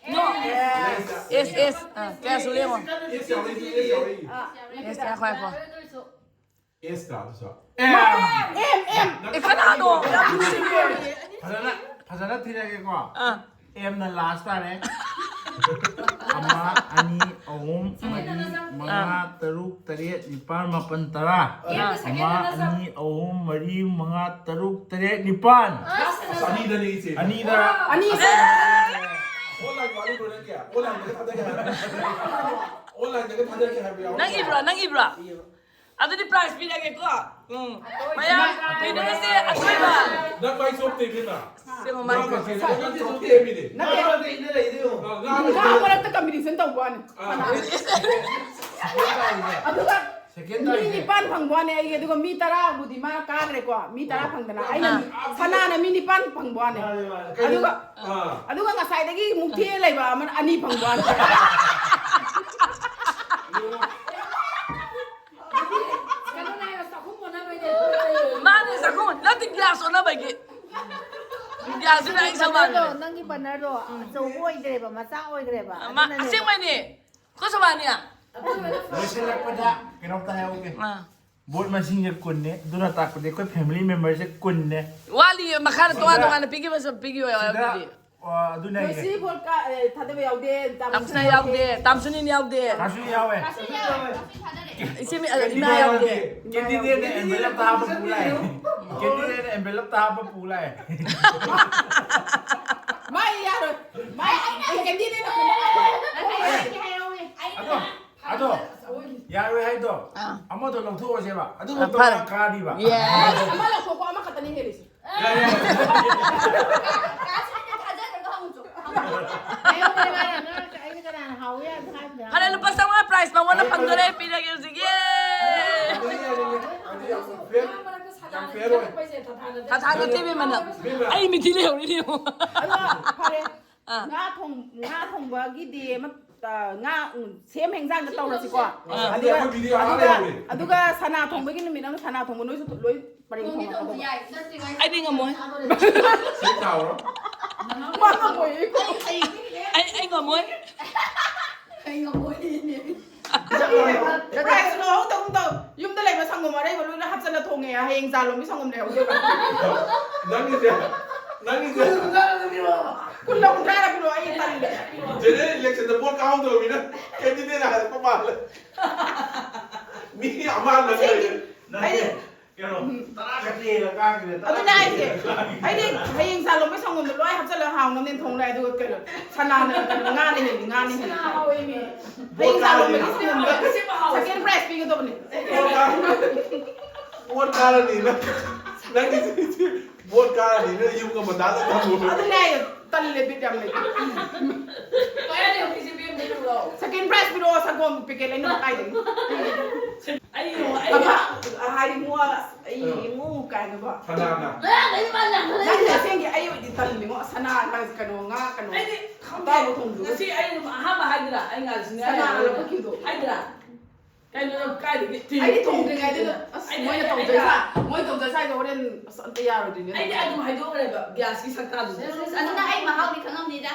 No. ꯑꯦꯁ ꯑꯦꯁ ꯑꯥ, ꯀꯌꯥ ꯁꯨꯔꯦ ꯌꯦꯡꯉꯣ꯫ ꯑꯦꯁ ꯌꯥꯎꯔꯛꯏꯁꯦ, ꯑꯦꯁ ꯌꯥꯎꯔꯛꯏꯁꯦ꯫ ꯑꯦꯁ ꯀꯌꯥ ꯈ꯭ꯋꯥꯏ ꯀꯣ? ꯑꯦꯁ ꯇꯥ ꯑꯗꯨꯁꯨ꯫ M M. ꯑꯦ ꯀꯅꯥꯅꯣ? ꯌꯥꯝ ꯅꯨꯡꯁꯤꯌꯦ꯫ ꯐꯖꯅ ꯐꯖꯅ ꯊꯤꯔꯒꯦꯀꯣ꯫ ꯑꯥ꯫ ꯑꯦꯝꯅ ꯂꯥꯁ ꯇꯥꯔꯦ꯫ ꯑꯃ, ꯑꯅꯤ, ꯑꯍꯨꯝ, ꯃꯔꯤ, ꯃꯉꯥ, ꯇꯔꯨꯛ, ꯇꯔꯦꯠ, ꯅꯤꯄꯥꯜ, ꯃꯥꯄꯜ, ꯇꯔꯥ꯫ ꯑꯃ, ꯑꯅꯤ, ꯑꯍꯨꯝ, ꯃꯔꯤ, ꯃꯉꯥ, ꯇꯔꯨꯛ, ꯇꯔꯦꯠ, ꯅꯤꯄꯥꯜ꯫ ꯑꯁ, ꯑꯅꯤꯗꯅꯦ ꯏꯆꯦ꯫ ꯑꯅꯤꯗ꯫ ꯑꯅꯤ꯫ ꯑꯣꯟꯂꯥꯏꯟ ꯋꯥꯠꯂꯤꯕ꯭ꯔꯣ ꯅꯪꯒꯤ? ꯑꯣꯟꯂꯥꯏꯟꯗꯒ ꯊꯥꯗꯒꯦ ꯍꯥꯏꯕ꯭ꯔꯣ? ꯑꯣꯟꯂꯥꯏꯟꯗꯒ ꯊꯥꯗꯒꯦ ꯍꯥꯏꯕ ꯌꯥꯎꯕ꯭ꯔꯣ? ꯅꯪ ꯏꯕ꯭ꯔꯣ? ꯅꯪ ꯏꯕ꯭ꯔꯣ? ꯑꯗꯨꯗꯤ ꯄ꯭ꯔꯥꯏꯖ ꯄꯤꯔꯒꯦꯀꯣ꯫ ꯎꯝ꯫ ꯃꯌꯥꯝ ꯀꯩꯅꯣꯁꯦ ꯑꯀꯣꯏꯕ꯫ ꯅꯪ ꯃꯥꯏ ꯆꯣꯞꯇꯦ ꯏꯕꯦꯝꯃ꯫ ꯁꯦꯝꯃꯣ ꯃꯥꯏ ꯅꯪ ꯆꯣꯞꯇꯦ꯫ ꯃꯥꯏ ꯆꯣꯞꯇꯦ ꯍꯥꯏꯕꯅꯦ꯫ ꯅꯠꯇꯦ꯫ ꯅꯪ ꯃꯔꯛꯇ ꯀꯝꯄꯤꯇꯤꯁꯟ ꯇꯧꯕ ꯋꯥꯅꯤ꯫ ꯑꯥ꯫ ꯑꯗꯨꯒ ꯁꯦꯀꯦꯟ ꯃꯤ ꯇꯥꯏꯁꯦ꯫ ꯅꯤꯄꯥꯟ ꯐꯪꯕ ꯋꯥꯅꯦ ꯑꯩꯒꯤ, ꯑꯗꯨꯒ ꯃꯤ ꯇꯔꯥꯕꯨꯗꯤ ꯃꯥ ꯀꯥꯈ꯭ꯔꯦꯀꯣ, ꯃꯤ ꯇꯔꯥ ꯑꯥ꯫ ꯐꯪꯗꯅ꯫ ꯑꯩꯅ ꯑꯥ꯫ ꯁꯅꯥꯅ ꯃꯤ ꯅꯤꯄꯥꯟ ꯐꯪꯕ ꯋꯥꯅꯦ꯫ ꯃꯥꯅꯦ, ꯃꯥꯅꯦ꯫ ꯀꯩꯅꯣ, ꯑꯗꯨꯒ, ꯑꯥ꯫ ꯑꯗꯨꯒ ꯉꯁꯥꯏꯗꯒꯤ ꯑꯃꯨꯛ ꯊꯦꯛꯑ ꯂꯩꯕ ꯑꯃꯅ ꯑꯅꯤ ꯐꯪꯕ ꯋꯥꯅꯦ꯫ ꯀꯩꯅꯣꯅꯦ ꯍꯥꯏꯔꯣ, ꯆꯥꯛꯈꯨꯝ ꯑꯣꯟꯅꯕꯩꯅꯦ꯫ ꯃꯥꯅꯦ, ꯆꯥꯛꯈꯨꯝ, ꯅꯠꯇꯦ, ꯒ꯭ꯌꯥꯁ ꯑꯣꯟꯅꯕꯒꯤ꯫ ꯒ꯭ꯌꯥꯁꯁꯤꯅ ꯑꯩ ꯁꯃꯥꯟꯅꯔꯦ꯫ ꯅꯪꯒꯤ ꯕꯅꯔꯗꯣ ꯑꯆꯧꯕ ꯑꯣꯏꯗ꯭ꯔꯦꯕ, ꯃꯆꯥ ꯑꯣꯏꯗ꯭ꯔꯦꯕ꯫ ꯃꯥ, ꯑꯗꯨꯅꯅꯦꯕ꯫ ꯑꯁꯦꯡꯕꯩꯅꯦ꯫ ꯑꯩꯈꯣꯏ ꯁꯃꯥꯟꯅꯦ꯫ ꯂꯣꯏꯁꯤꯜꯂꯛꯄꯗ ꯀꯩꯅꯣꯝꯇ ꯍꯥꯏꯍꯧꯒꯦ꯫ ꯑꯥ꯫ ꯚꯣꯠ ꯃꯁꯤꯡꯁꯦ ꯀꯨꯟꯅꯦ, ꯑꯗꯨꯅ ꯇꯥꯛꯄꯗꯤ ꯑꯩꯈꯣꯏ ꯐꯦꯃꯤꯂꯤ ꯃꯦꯝꯕꯔꯁꯦ ꯀꯨꯟꯅꯦ꯫ ꯋꯥꯠꯂꯤ, ꯃꯈꯥꯗ ꯇꯣꯉꯥꯟ ꯁꯤꯗ, ꯇꯣꯉꯥꯟꯅ ꯄꯤꯈꯤꯕꯁꯨ ꯄꯤꯈꯤꯕ ꯁꯤꯗ, ꯌꯥꯎꯔꯝꯗꯨꯗꯤ꯫ ꯑ, ꯑꯗꯨꯅꯦ ꯍꯥꯏꯁꯦ꯫ ꯉꯁꯤ ꯚꯣꯠ ꯀꯥ-, ꯑꯦ, ꯊꯥꯗꯕ ꯌꯥꯎꯗꯦ, ꯇꯥꯃꯣ ꯇꯥꯃꯣꯁꯅꯥ ꯁꯅꯥ ꯌꯥꯎꯗꯦ, ꯌꯥꯎꯗꯦ꯫ ꯇꯥꯝꯁꯨꯅꯤ ꯌꯥꯎꯗꯦ꯫ ꯇꯥꯁꯨ ꯌꯥꯎꯋꯦ꯫ ꯏꯆꯦ ꯃꯤ-, ꯑ, ꯏꯃꯥ ꯌꯥꯎꯗꯦ꯫ ꯀꯦꯟꯗꯤꯗꯦꯠꯅ ꯑꯦꯟꯚꯦꯂꯞꯇ ꯍꯥꯞꯄ ꯄꯨ ꯂꯥꯛꯑꯦ꯫ ꯀꯦꯟꯗꯤꯗꯦꯠꯅ ꯑꯦꯟꯚꯦꯂꯞꯇ ꯍꯥꯞꯄ ꯄꯨ ꯂꯥꯛꯑꯦ꯫ ꯃꯥꯏ ꯌꯥꯔꯣꯏ꯫ ꯃꯥꯏ, ꯑꯩ ꯀꯦꯟꯗꯤꯗꯦꯠꯅ ꯑꯗꯣ, ꯑꯗꯣ, ꯌꯥꯔꯣꯏ ꯍꯥꯏꯗꯣ, ꯑꯥ꯫ ꯑꯃꯗꯣ ꯂꯧꯊꯣꯛꯑꯁꯦꯕ꯫ ꯑꯗꯨ ꯑꯥ, ꯂꯧꯊꯣꯛꯑꯒ ꯐꯔꯦ꯫ ꯀꯥꯅꯤꯕ꯫ ꯌꯦꯁ꯫ ꯑꯃ ꯂꯧꯊꯣꯛꯄ ꯑꯃꯈꯛꯇꯅꯤ ꯍꯦꯜꯂꯤꯁꯦ꯫ ꯌꯥꯏ, ꯌꯥꯏ꯫ ꯀꯥꯁꯤꯗꯤ ꯊꯥꯖꯗ꯭ꯔꯒ ꯍꯪꯉꯨꯆꯣ꯫ ꯑꯩꯅ ꯀꯅꯥꯅ ꯍꯥꯎꯏ ꯍꯥꯏꯕꯗꯣ ꯍꯥꯏꯕꯗ꯫ ꯐꯔꯦ, ꯂꯨꯄꯥ ꯆꯥꯝꯃꯉꯥ ꯄ꯭ꯔꯥꯏꯖ ꯃꯉꯣꯟꯗ ꯐꯪꯗꯣꯔꯦ, ꯄꯤꯔꯒꯦ ꯍꯧꯖꯤꯛꯀꯤ꯫ ꯌꯥꯅꯤꯡꯉꯦ, ꯌꯥꯅꯤꯡꯉꯦ꯫ ꯑꯗꯨ ꯌꯥꯝ ꯐꯦꯌꯔ, ꯌꯥꯝ ꯐꯦꯌꯔ ꯑꯣꯏ꯫ ꯊꯥ ꯊꯥ ꯅꯠꯇꯦ, ꯏꯕꯦꯝꯃ, ꯅꯪ꯫ ꯏꯕꯦꯝꯃ꯫ ꯑꯩ ꯃꯤꯊꯤ ꯂꯩꯍꯧꯔꯤꯅꯦ, ꯌꯦꯡꯉꯣ꯫ ꯑꯗꯣ ꯐꯔꯦ꯫ ꯑꯥ꯫ ꯉꯥ ꯊꯣꯡ-, ꯉꯥ ꯊꯣꯡꯕꯒꯤꯗꯤ ꯑꯃ, ꯑ, ꯉꯥ, ꯎꯝ, ꯁꯦꯝ ꯍꯦꯟꯖꯥꯡꯗ ꯇꯧꯔꯁꯤꯀꯣ꯫ ꯑꯥ꯫ ꯑꯗꯨꯒ, ꯑꯩꯈꯣꯏ ꯚꯤꯗꯤꯑꯣ ꯑꯥ ꯑꯗꯨꯒ, ꯂꯩꯍꯧꯔꯦ꯫ ꯑꯗꯨꯒ ꯁꯅꯥ ꯊꯣꯡꯕꯒꯤ ꯅꯨꯃꯤꯠ ꯑꯃ ꯁꯅꯥ ꯊꯣꯡꯕ ꯅꯣꯏꯁꯨ ꯂꯣꯏ ꯄꯔꯦꯡ ꯊꯣꯡꯉꯛꯀꯗꯧꯕ꯫ ꯑꯩꯗꯤ ꯉꯝꯃꯣꯏ꯫ ꯁꯤ ꯊꯥꯎꯔꯣ꯫ ꯃꯥ ꯉꯝꯃꯣꯏꯌꯦ꯫ ꯑꯩ, ꯑꯩ, ꯑꯩ, ꯑꯩ ꯉꯝꯃꯣꯏ꯫ ꯑꯩ ꯉꯝꯃꯣꯏꯅꯦ꯫ ꯄ꯭ꯔꯥꯏꯖ ꯂꯧꯍꯧꯗꯒꯨꯝ ꯇꯧ꯫ ꯌꯨꯝꯗ ꯂꯩꯕ ꯁꯪꯒꯣꯝ ꯑꯔꯩꯕ ꯂꯣꯏꯅ ꯍꯥꯞꯆꯜꯂ ꯊꯣꯡꯉꯦ꯫ ꯍꯌꯦꯡ ꯆꯥ ꯂꯣꯟꯕꯤ ꯁꯪꯒꯣꯝ ꯂꯩꯍꯧꯗꯣꯏꯕ꯫ ꯅꯪꯒꯤꯁꯦ, ꯅꯪꯒꯤꯁꯦ꯫ ꯀꯨꯟꯂ ꯀꯨꯟꯊ꯭ꯔꯥꯔ ꯄꯤꯔꯛꯑꯣ, ꯑꯩ ꯇꯜꯂꯦ꯫ General election ꯗ vote ꯀꯥꯍꯧꯗꯕ ꯃꯤꯅ candidate ꯍꯥꯏꯔꯛꯄ ꯃꯥꯜꯂꯦ꯫ ꯃꯤ ꯑꯃ ꯂꯩ꯫ ꯑꯁꯦꯡꯀꯤ꯫ ꯅꯠꯇꯦ꯫ ꯑꯩ ꯀꯩꯅꯣ, ꯎꯝ꯫ ꯇꯔꯥ ꯈꯛꯇ ꯍꯦꯜꯂ ꯀꯥꯈꯤꯕ, ꯇꯔꯥ ꯑꯗꯨꯅꯦ ꯍꯥꯏꯁꯦ꯫ ꯈꯛꯇ ꯍꯦꯜꯂ ꯀꯥꯈꯤꯕ꯫ ꯑꯩꯗꯤ ꯍꯌꯦꯡ ꯆꯥ ꯂꯣꯟꯕ ꯁꯪꯒꯣꯝꯗꯣ ꯂꯣꯏ ꯍꯥꯞꯆꯜꯂꯒ ꯍꯥꯎꯅꯕꯅꯦ ꯊꯣꯡ ꯂꯥꯛꯑꯦ, ꯑꯗꯨꯒ ꯀꯩꯅꯣ, ꯁꯅꯥꯅ ꯀꯩꯅꯣ, ꯉꯥꯅ ꯍꯦꯜꯂꯤ, ꯉꯥꯅ ꯍꯦꯜꯂꯤ꯫ ꯁꯅꯥ ꯍꯥꯎꯋꯦ ꯃꯤ꯫ ꯍꯌꯦꯡ ꯆꯥ ꯂꯣꯟꯕꯒꯤ ꯁꯪꯒꯣꯝꯗꯣ second prize ꯄꯤꯒꯗꯕꯅꯦ꯫ ꯄꯣꯠ ꯀꯥ-, ꯄꯣꯠ ꯀꯥꯔꯅꯤꯅ, ꯅꯪꯒꯤ ꯄꯣꯠ ꯀꯥꯔꯅꯤꯅ ꯌꯨꯝꯒ ꯃꯇꯥ ꯂꯣꯏ ꯊꯝꯃꯨꯔꯣ꯫ ꯑꯗꯨꯅꯦ ꯍꯥꯏꯁꯦ, ꯇꯜꯂꯦ, ꯕꯤꯠ ꯌꯥꯝ ꯂꯩꯇꯦ꯫ ꯀꯌꯥꯅꯤ ꯍꯧꯖꯤꯛꯁꯦ ꯄꯤꯔꯝꯗꯣꯏꯅꯣ? Second prize ꯄꯤꯔꯛꯑꯣ, ꯁꯪꯒꯣꯝ packet ꯂꯩꯅꯕ ꯀꯥꯏꯗꯒꯤ? ꯑꯩ ꯌꯦꯡꯉꯣ, ꯑꯩ ꯑꯃ, ꯍꯥꯏꯗꯤ ꯃꯣ, ꯑꯩ ꯌꯦꯡꯉꯨ ꯀꯥꯏꯅꯀꯣ꯫ ꯁꯅꯥꯅ꯫ ꯅꯪꯗꯤ ꯑꯁꯦꯡꯒꯤ ꯑꯩ ꯑꯣꯏꯗꯤ ꯇꯜꯂꯤꯉꯣ꯫ ꯁꯅꯥ ꯀꯩꯅꯣ, ꯉꯥ ꯀꯩꯅꯣ, ꯑꯩꯗꯤ ꯈꯪꯗꯦ꯫ ꯑꯇꯥꯎꯕ ꯊꯣꯡꯕꯗꯣ꯫ ꯉꯁꯤ ꯑꯩ ꯑꯍꯥꯟꯕ ꯍꯥꯏꯗ꯭ꯔꯥ? ꯑꯩ ꯉꯥꯁꯤꯅ ꯁꯅꯥꯅ ꯍꯥꯏꯗ꯭ꯔꯥ? ꯂꯧꯈꯠꯈꯤꯕꯗꯣ꯫ ꯍꯥꯏꯗ꯭ꯔꯥ? ꯀꯩꯅꯣ, ꯀꯥꯏꯗꯒꯤ? ꯑꯩꯗꯤ ꯊꯣꯡꯗ꯭ꯔꯤꯉꯩꯗꯨꯗ, ꯑꯁ, ꯑꯩꯗꯤ, ꯃꯣꯏꯅ ꯑꯩꯗꯤ, ꯇꯧꯖꯩ ꯑꯩꯗꯤ, ꯁꯥ-, ꯃꯣꯏ ꯇꯧꯖꯩ ꯁꯥꯏꯗꯣ ꯍꯣꯔꯦꯟ, ꯑꯁ, ꯑꯝꯇ ꯌꯥꯔꯣꯏꯗꯣꯏꯅꯦ꯫ ꯑꯩꯗꯤ ꯑꯗꯨꯝ ꯍꯥꯏꯗꯣꯛꯈ꯭ꯔꯦꯕ, ꯒ꯭ꯌꯥꯁꯀꯤ ꯁꯛꯇꯥꯗꯨꯗꯤ꯫ ꯑꯗꯨꯅ ꯑꯩ ꯃꯍꯥꯎꯗꯤ ꯈꯪꯉꯝꯅꯤꯗ꯫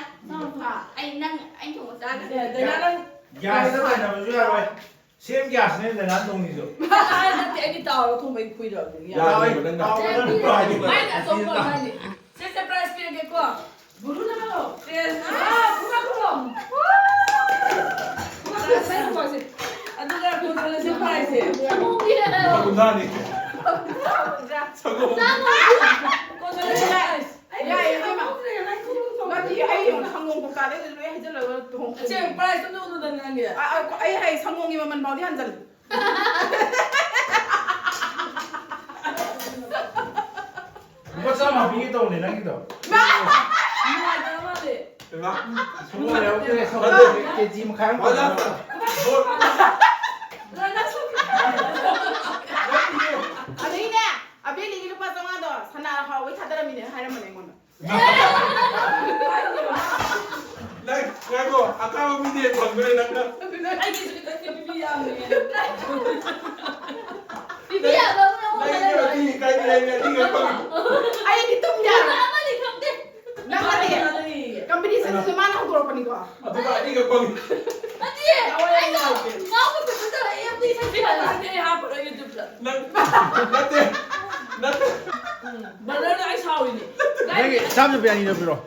ꯍꯥ? ꯑꯩ ꯅꯪ, ꯑꯩ ꯊꯣꯡꯕ ꯆꯥꯈ꯭ꯔꯦ꯫ ꯑꯦ, ꯗꯥꯏꯅꯥ, ꯅꯪ ꯒ꯭ꯌꯥꯁꯇ ꯇꯥꯏꯅꯕꯁꯨ ꯌꯥꯔꯣꯏ꯫ Same ꯒ꯭ꯌꯥꯁꯅꯦ ꯗꯥꯏꯅꯥ ꯊꯣꯡꯉꯤꯗꯣ꯫ ꯑꯥ, ꯅꯠꯇꯦ, ꯑꯩꯗꯤ ꯇꯥꯎꯔꯒ ꯊꯣꯡꯕꯩ ꯀꯨꯏꯔꯕꯅꯤ꯫ ꯌꯥꯔꯣꯏꯕ, ꯅꯪ ꯇꯥꯎꯔꯒ ꯅꯪ ꯇꯥꯎꯔꯒ ꯃꯥꯏꯅ ꯑꯆꯧꯕ ꯇꯥꯎꯔꯒ ꯍꯥꯏꯅꯤ꯫ ꯁꯦ, ꯁꯦ, prize ꯄꯤꯔꯒꯦꯀꯣ꯫ ꯒꯨꯔꯨꯅ ꯍꯜꯂꯣ꯫ ꯁꯦ, ꯑꯥ, ꯈꯨꯕꯥꯛ ꯈꯨꯕꯥꯛ꯫ ꯈꯨꯕꯥꯛ ꯈꯨꯕꯥꯛ ꯁꯦ꯫ ꯑꯗꯨꯒ consolation prize ꯁꯦ꯫ ꯁꯪꯒꯣꯝꯒꯤ꯫ ꯂꯨꯄꯥ ꯀꯨꯟꯊ꯭ꯔꯥꯅꯤ꯫ ꯁꯪꯒꯣꯝ꯫ Consolation prize꯫ ꯌꯥꯏꯌꯦ, ꯏꯕꯦꯝꯃ꯫ ꯅꯠꯇꯦ, ꯑꯩ ꯁꯪꯒꯣꯝ ꯀꯧꯇꯥꯗꯩ ꯂꯣꯏ ꯍꯩꯖꯤꯜꯂꯒ ꯊꯣꯡ-, ꯁꯦ, prize ꯑꯝꯇ ꯎꯠꯂꯨꯗꯅ ꯅꯪꯒꯤ꯫ ꯑ, ꯑ, ꯑꯩ ꯍꯥꯏ, ꯁꯪꯒꯣꯝꯒꯤ ꯃꯃꯜ ꯐꯥꯎꯗꯤ ꯍꯟꯖꯜꯂꯦ꯫ ꯂꯨꯄꯥ ꯆꯥꯝꯃ ꯄꯤꯒꯦ ꯇꯧꯕꯅꯦ ꯅꯪꯒꯤꯗꯣ꯫ ꯅꯨꯡꯉꯥꯏꯇꯕ ꯃꯥꯜꯂꯦ꯫ ꯏꯃꯥ꯫ ꯁꯪꯒꯣꯝ ꯌꯥꯎꯗ꯭ꯔꯦ, ꯁꯪꯒꯣꯝ ꯀꯦꯖꯤ ꯃꯈꯥꯏ ꯑꯃ ꯄꯨꯔꯛꯑꯣ꯫ ꯑꯗꯒꯤꯅꯦ, ꯑꯕꯦꯂꯤꯒꯤ ꯂꯨꯄꯥ ꯆꯥꯝꯃꯉꯥꯗꯣ ꯁꯅꯥ ꯍꯥꯎꯕꯩ ꯊꯥꯗꯔꯝꯃꯤꯅꯦ ꯍꯥꯏꯔꯝꯕꯅꯦ ꯑꯩꯉꯣꯟꯗ꯫ ꯅꯪ, ꯉꯥꯏꯈꯣ, ꯑꯀꯥꯕ ꯃꯤꯗꯤ ꯍꯦꯛ ꯐꯪꯗꯣꯔꯦ ꯅꯪꯅ꯫ ꯑꯩꯒꯤꯁꯨ ꯈꯤꯇꯪꯗꯤ ꯄꯤꯕꯤ ꯌꯥꯕꯅꯦ꯫ ꯄꯤꯕꯤ ꯌꯥꯕ ꯑꯃ ꯅꯪꯉꯣꯟꯗ ꯅꯪꯒꯤ ꯂꯩꯔꯦ꯫ ꯑꯅꯤ ꯀꯥꯏꯗ ꯂꯩꯔꯦ? ꯑꯅꯤꯈꯛ ꯐꯪꯉꯤ꯫ ꯑꯩꯗꯤ ꯇꯨꯝ ꯌꯥꯔꯣꯏ꯫ ꯑꯃꯅꯤ ꯈꯪꯗꯦ꯫ ꯅꯪ ꯑꯅꯤ ꯀꯝꯄꯤꯇꯤꯁꯟꯁꯤꯁꯨ ꯃꯥꯅ ꯍꯧꯗꯣꯔꯛꯄꯅꯤꯀꯣ꯫ ꯑꯗꯨꯒ ꯑꯩꯒ ꯄꯪ- ꯅꯠꯇꯦ, ꯑꯩꯅ ꯉꯥꯎꯕ ꯐꯖꯅ ꯇꯧꯔꯦ, ꯑꯦꯝ ꯗꯤ ꯁꯛꯁꯤꯅ꯫ ꯑꯩ ꯍꯥꯞꯄꯔꯣꯏ YouTube-ꯇ꯫ ꯅꯪ, ꯅꯠꯇꯦ, ꯅꯠꯇꯦ꯫ ꯎꯝ, ꯕ꯭ꯔꯗꯔꯗ ꯑꯩ ꯁꯥꯎꯔꯤꯅꯦ꯫ ꯅꯪꯒꯤ ꯆꯥꯝꯃ ꯄꯤꯔꯛꯑꯣ, ꯑꯅꯤꯗꯣ ꯄꯤꯔꯛꯑꯣ꯫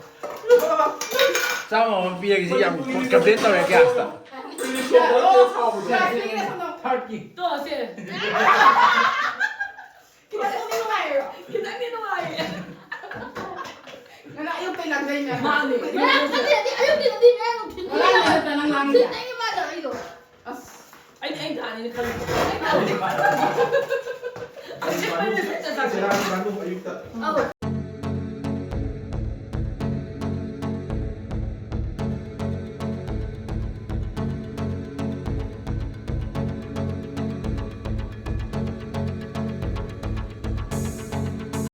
ꯆꯥꯝꯃ ꯑꯃ ꯄꯤꯔꯒꯦ, ꯁꯤ ꯌꯥꯝ ꯀꯝꯄ꯭ꯂꯦꯟ ꯇꯧꯔꯦ ꯒ꯭ꯌꯥꯁꯇ꯫ ꯊꯥꯔꯠꯀꯤ꯫ ꯇꯣꯛꯑꯁꯦ꯫ ꯈꯤꯇꯪꯗꯤ ꯅꯨꯡꯉꯥꯏꯔꯣ? ꯈꯤꯇꯪꯗꯤ ꯅꯨꯡꯉꯥꯏꯌꯦ꯫ ꯅꯪ ꯑꯌꯨꯛꯇꯩ ꯂꯥꯡꯖꯩꯅꯦ꯫ ꯃꯥꯅꯦ꯫ ꯉꯔꯥꯡ ꯅꯠꯇꯦ, ꯅꯠꯇꯦ, ꯑꯌꯨꯛꯇꯤ ꯅꯠꯇꯦ, ꯉꯔꯥꯡ ꯅꯨꯡꯊꯤꯜ꯫ ꯉꯔꯥꯡ ꯅꯠꯇ꯭ꯔꯥ ꯅꯪ ꯂꯥꯡꯉꯤꯗꯣ? ꯑꯁ꯫ ꯑꯩꯗꯤ ꯑꯩ ꯊꯥꯅꯤꯅ ꯈꯜꯂꯤ꯫ ꯑꯁꯦꯡꯕꯩꯅꯦ, ꯁꯠ ꯆꯠ ꯆꯠ꯫ ꯉꯔꯥꯡ ꯅꯨꯡꯗꯥꯡ ꯑꯌꯨꯛꯇ꯫ ꯑꯧ꯫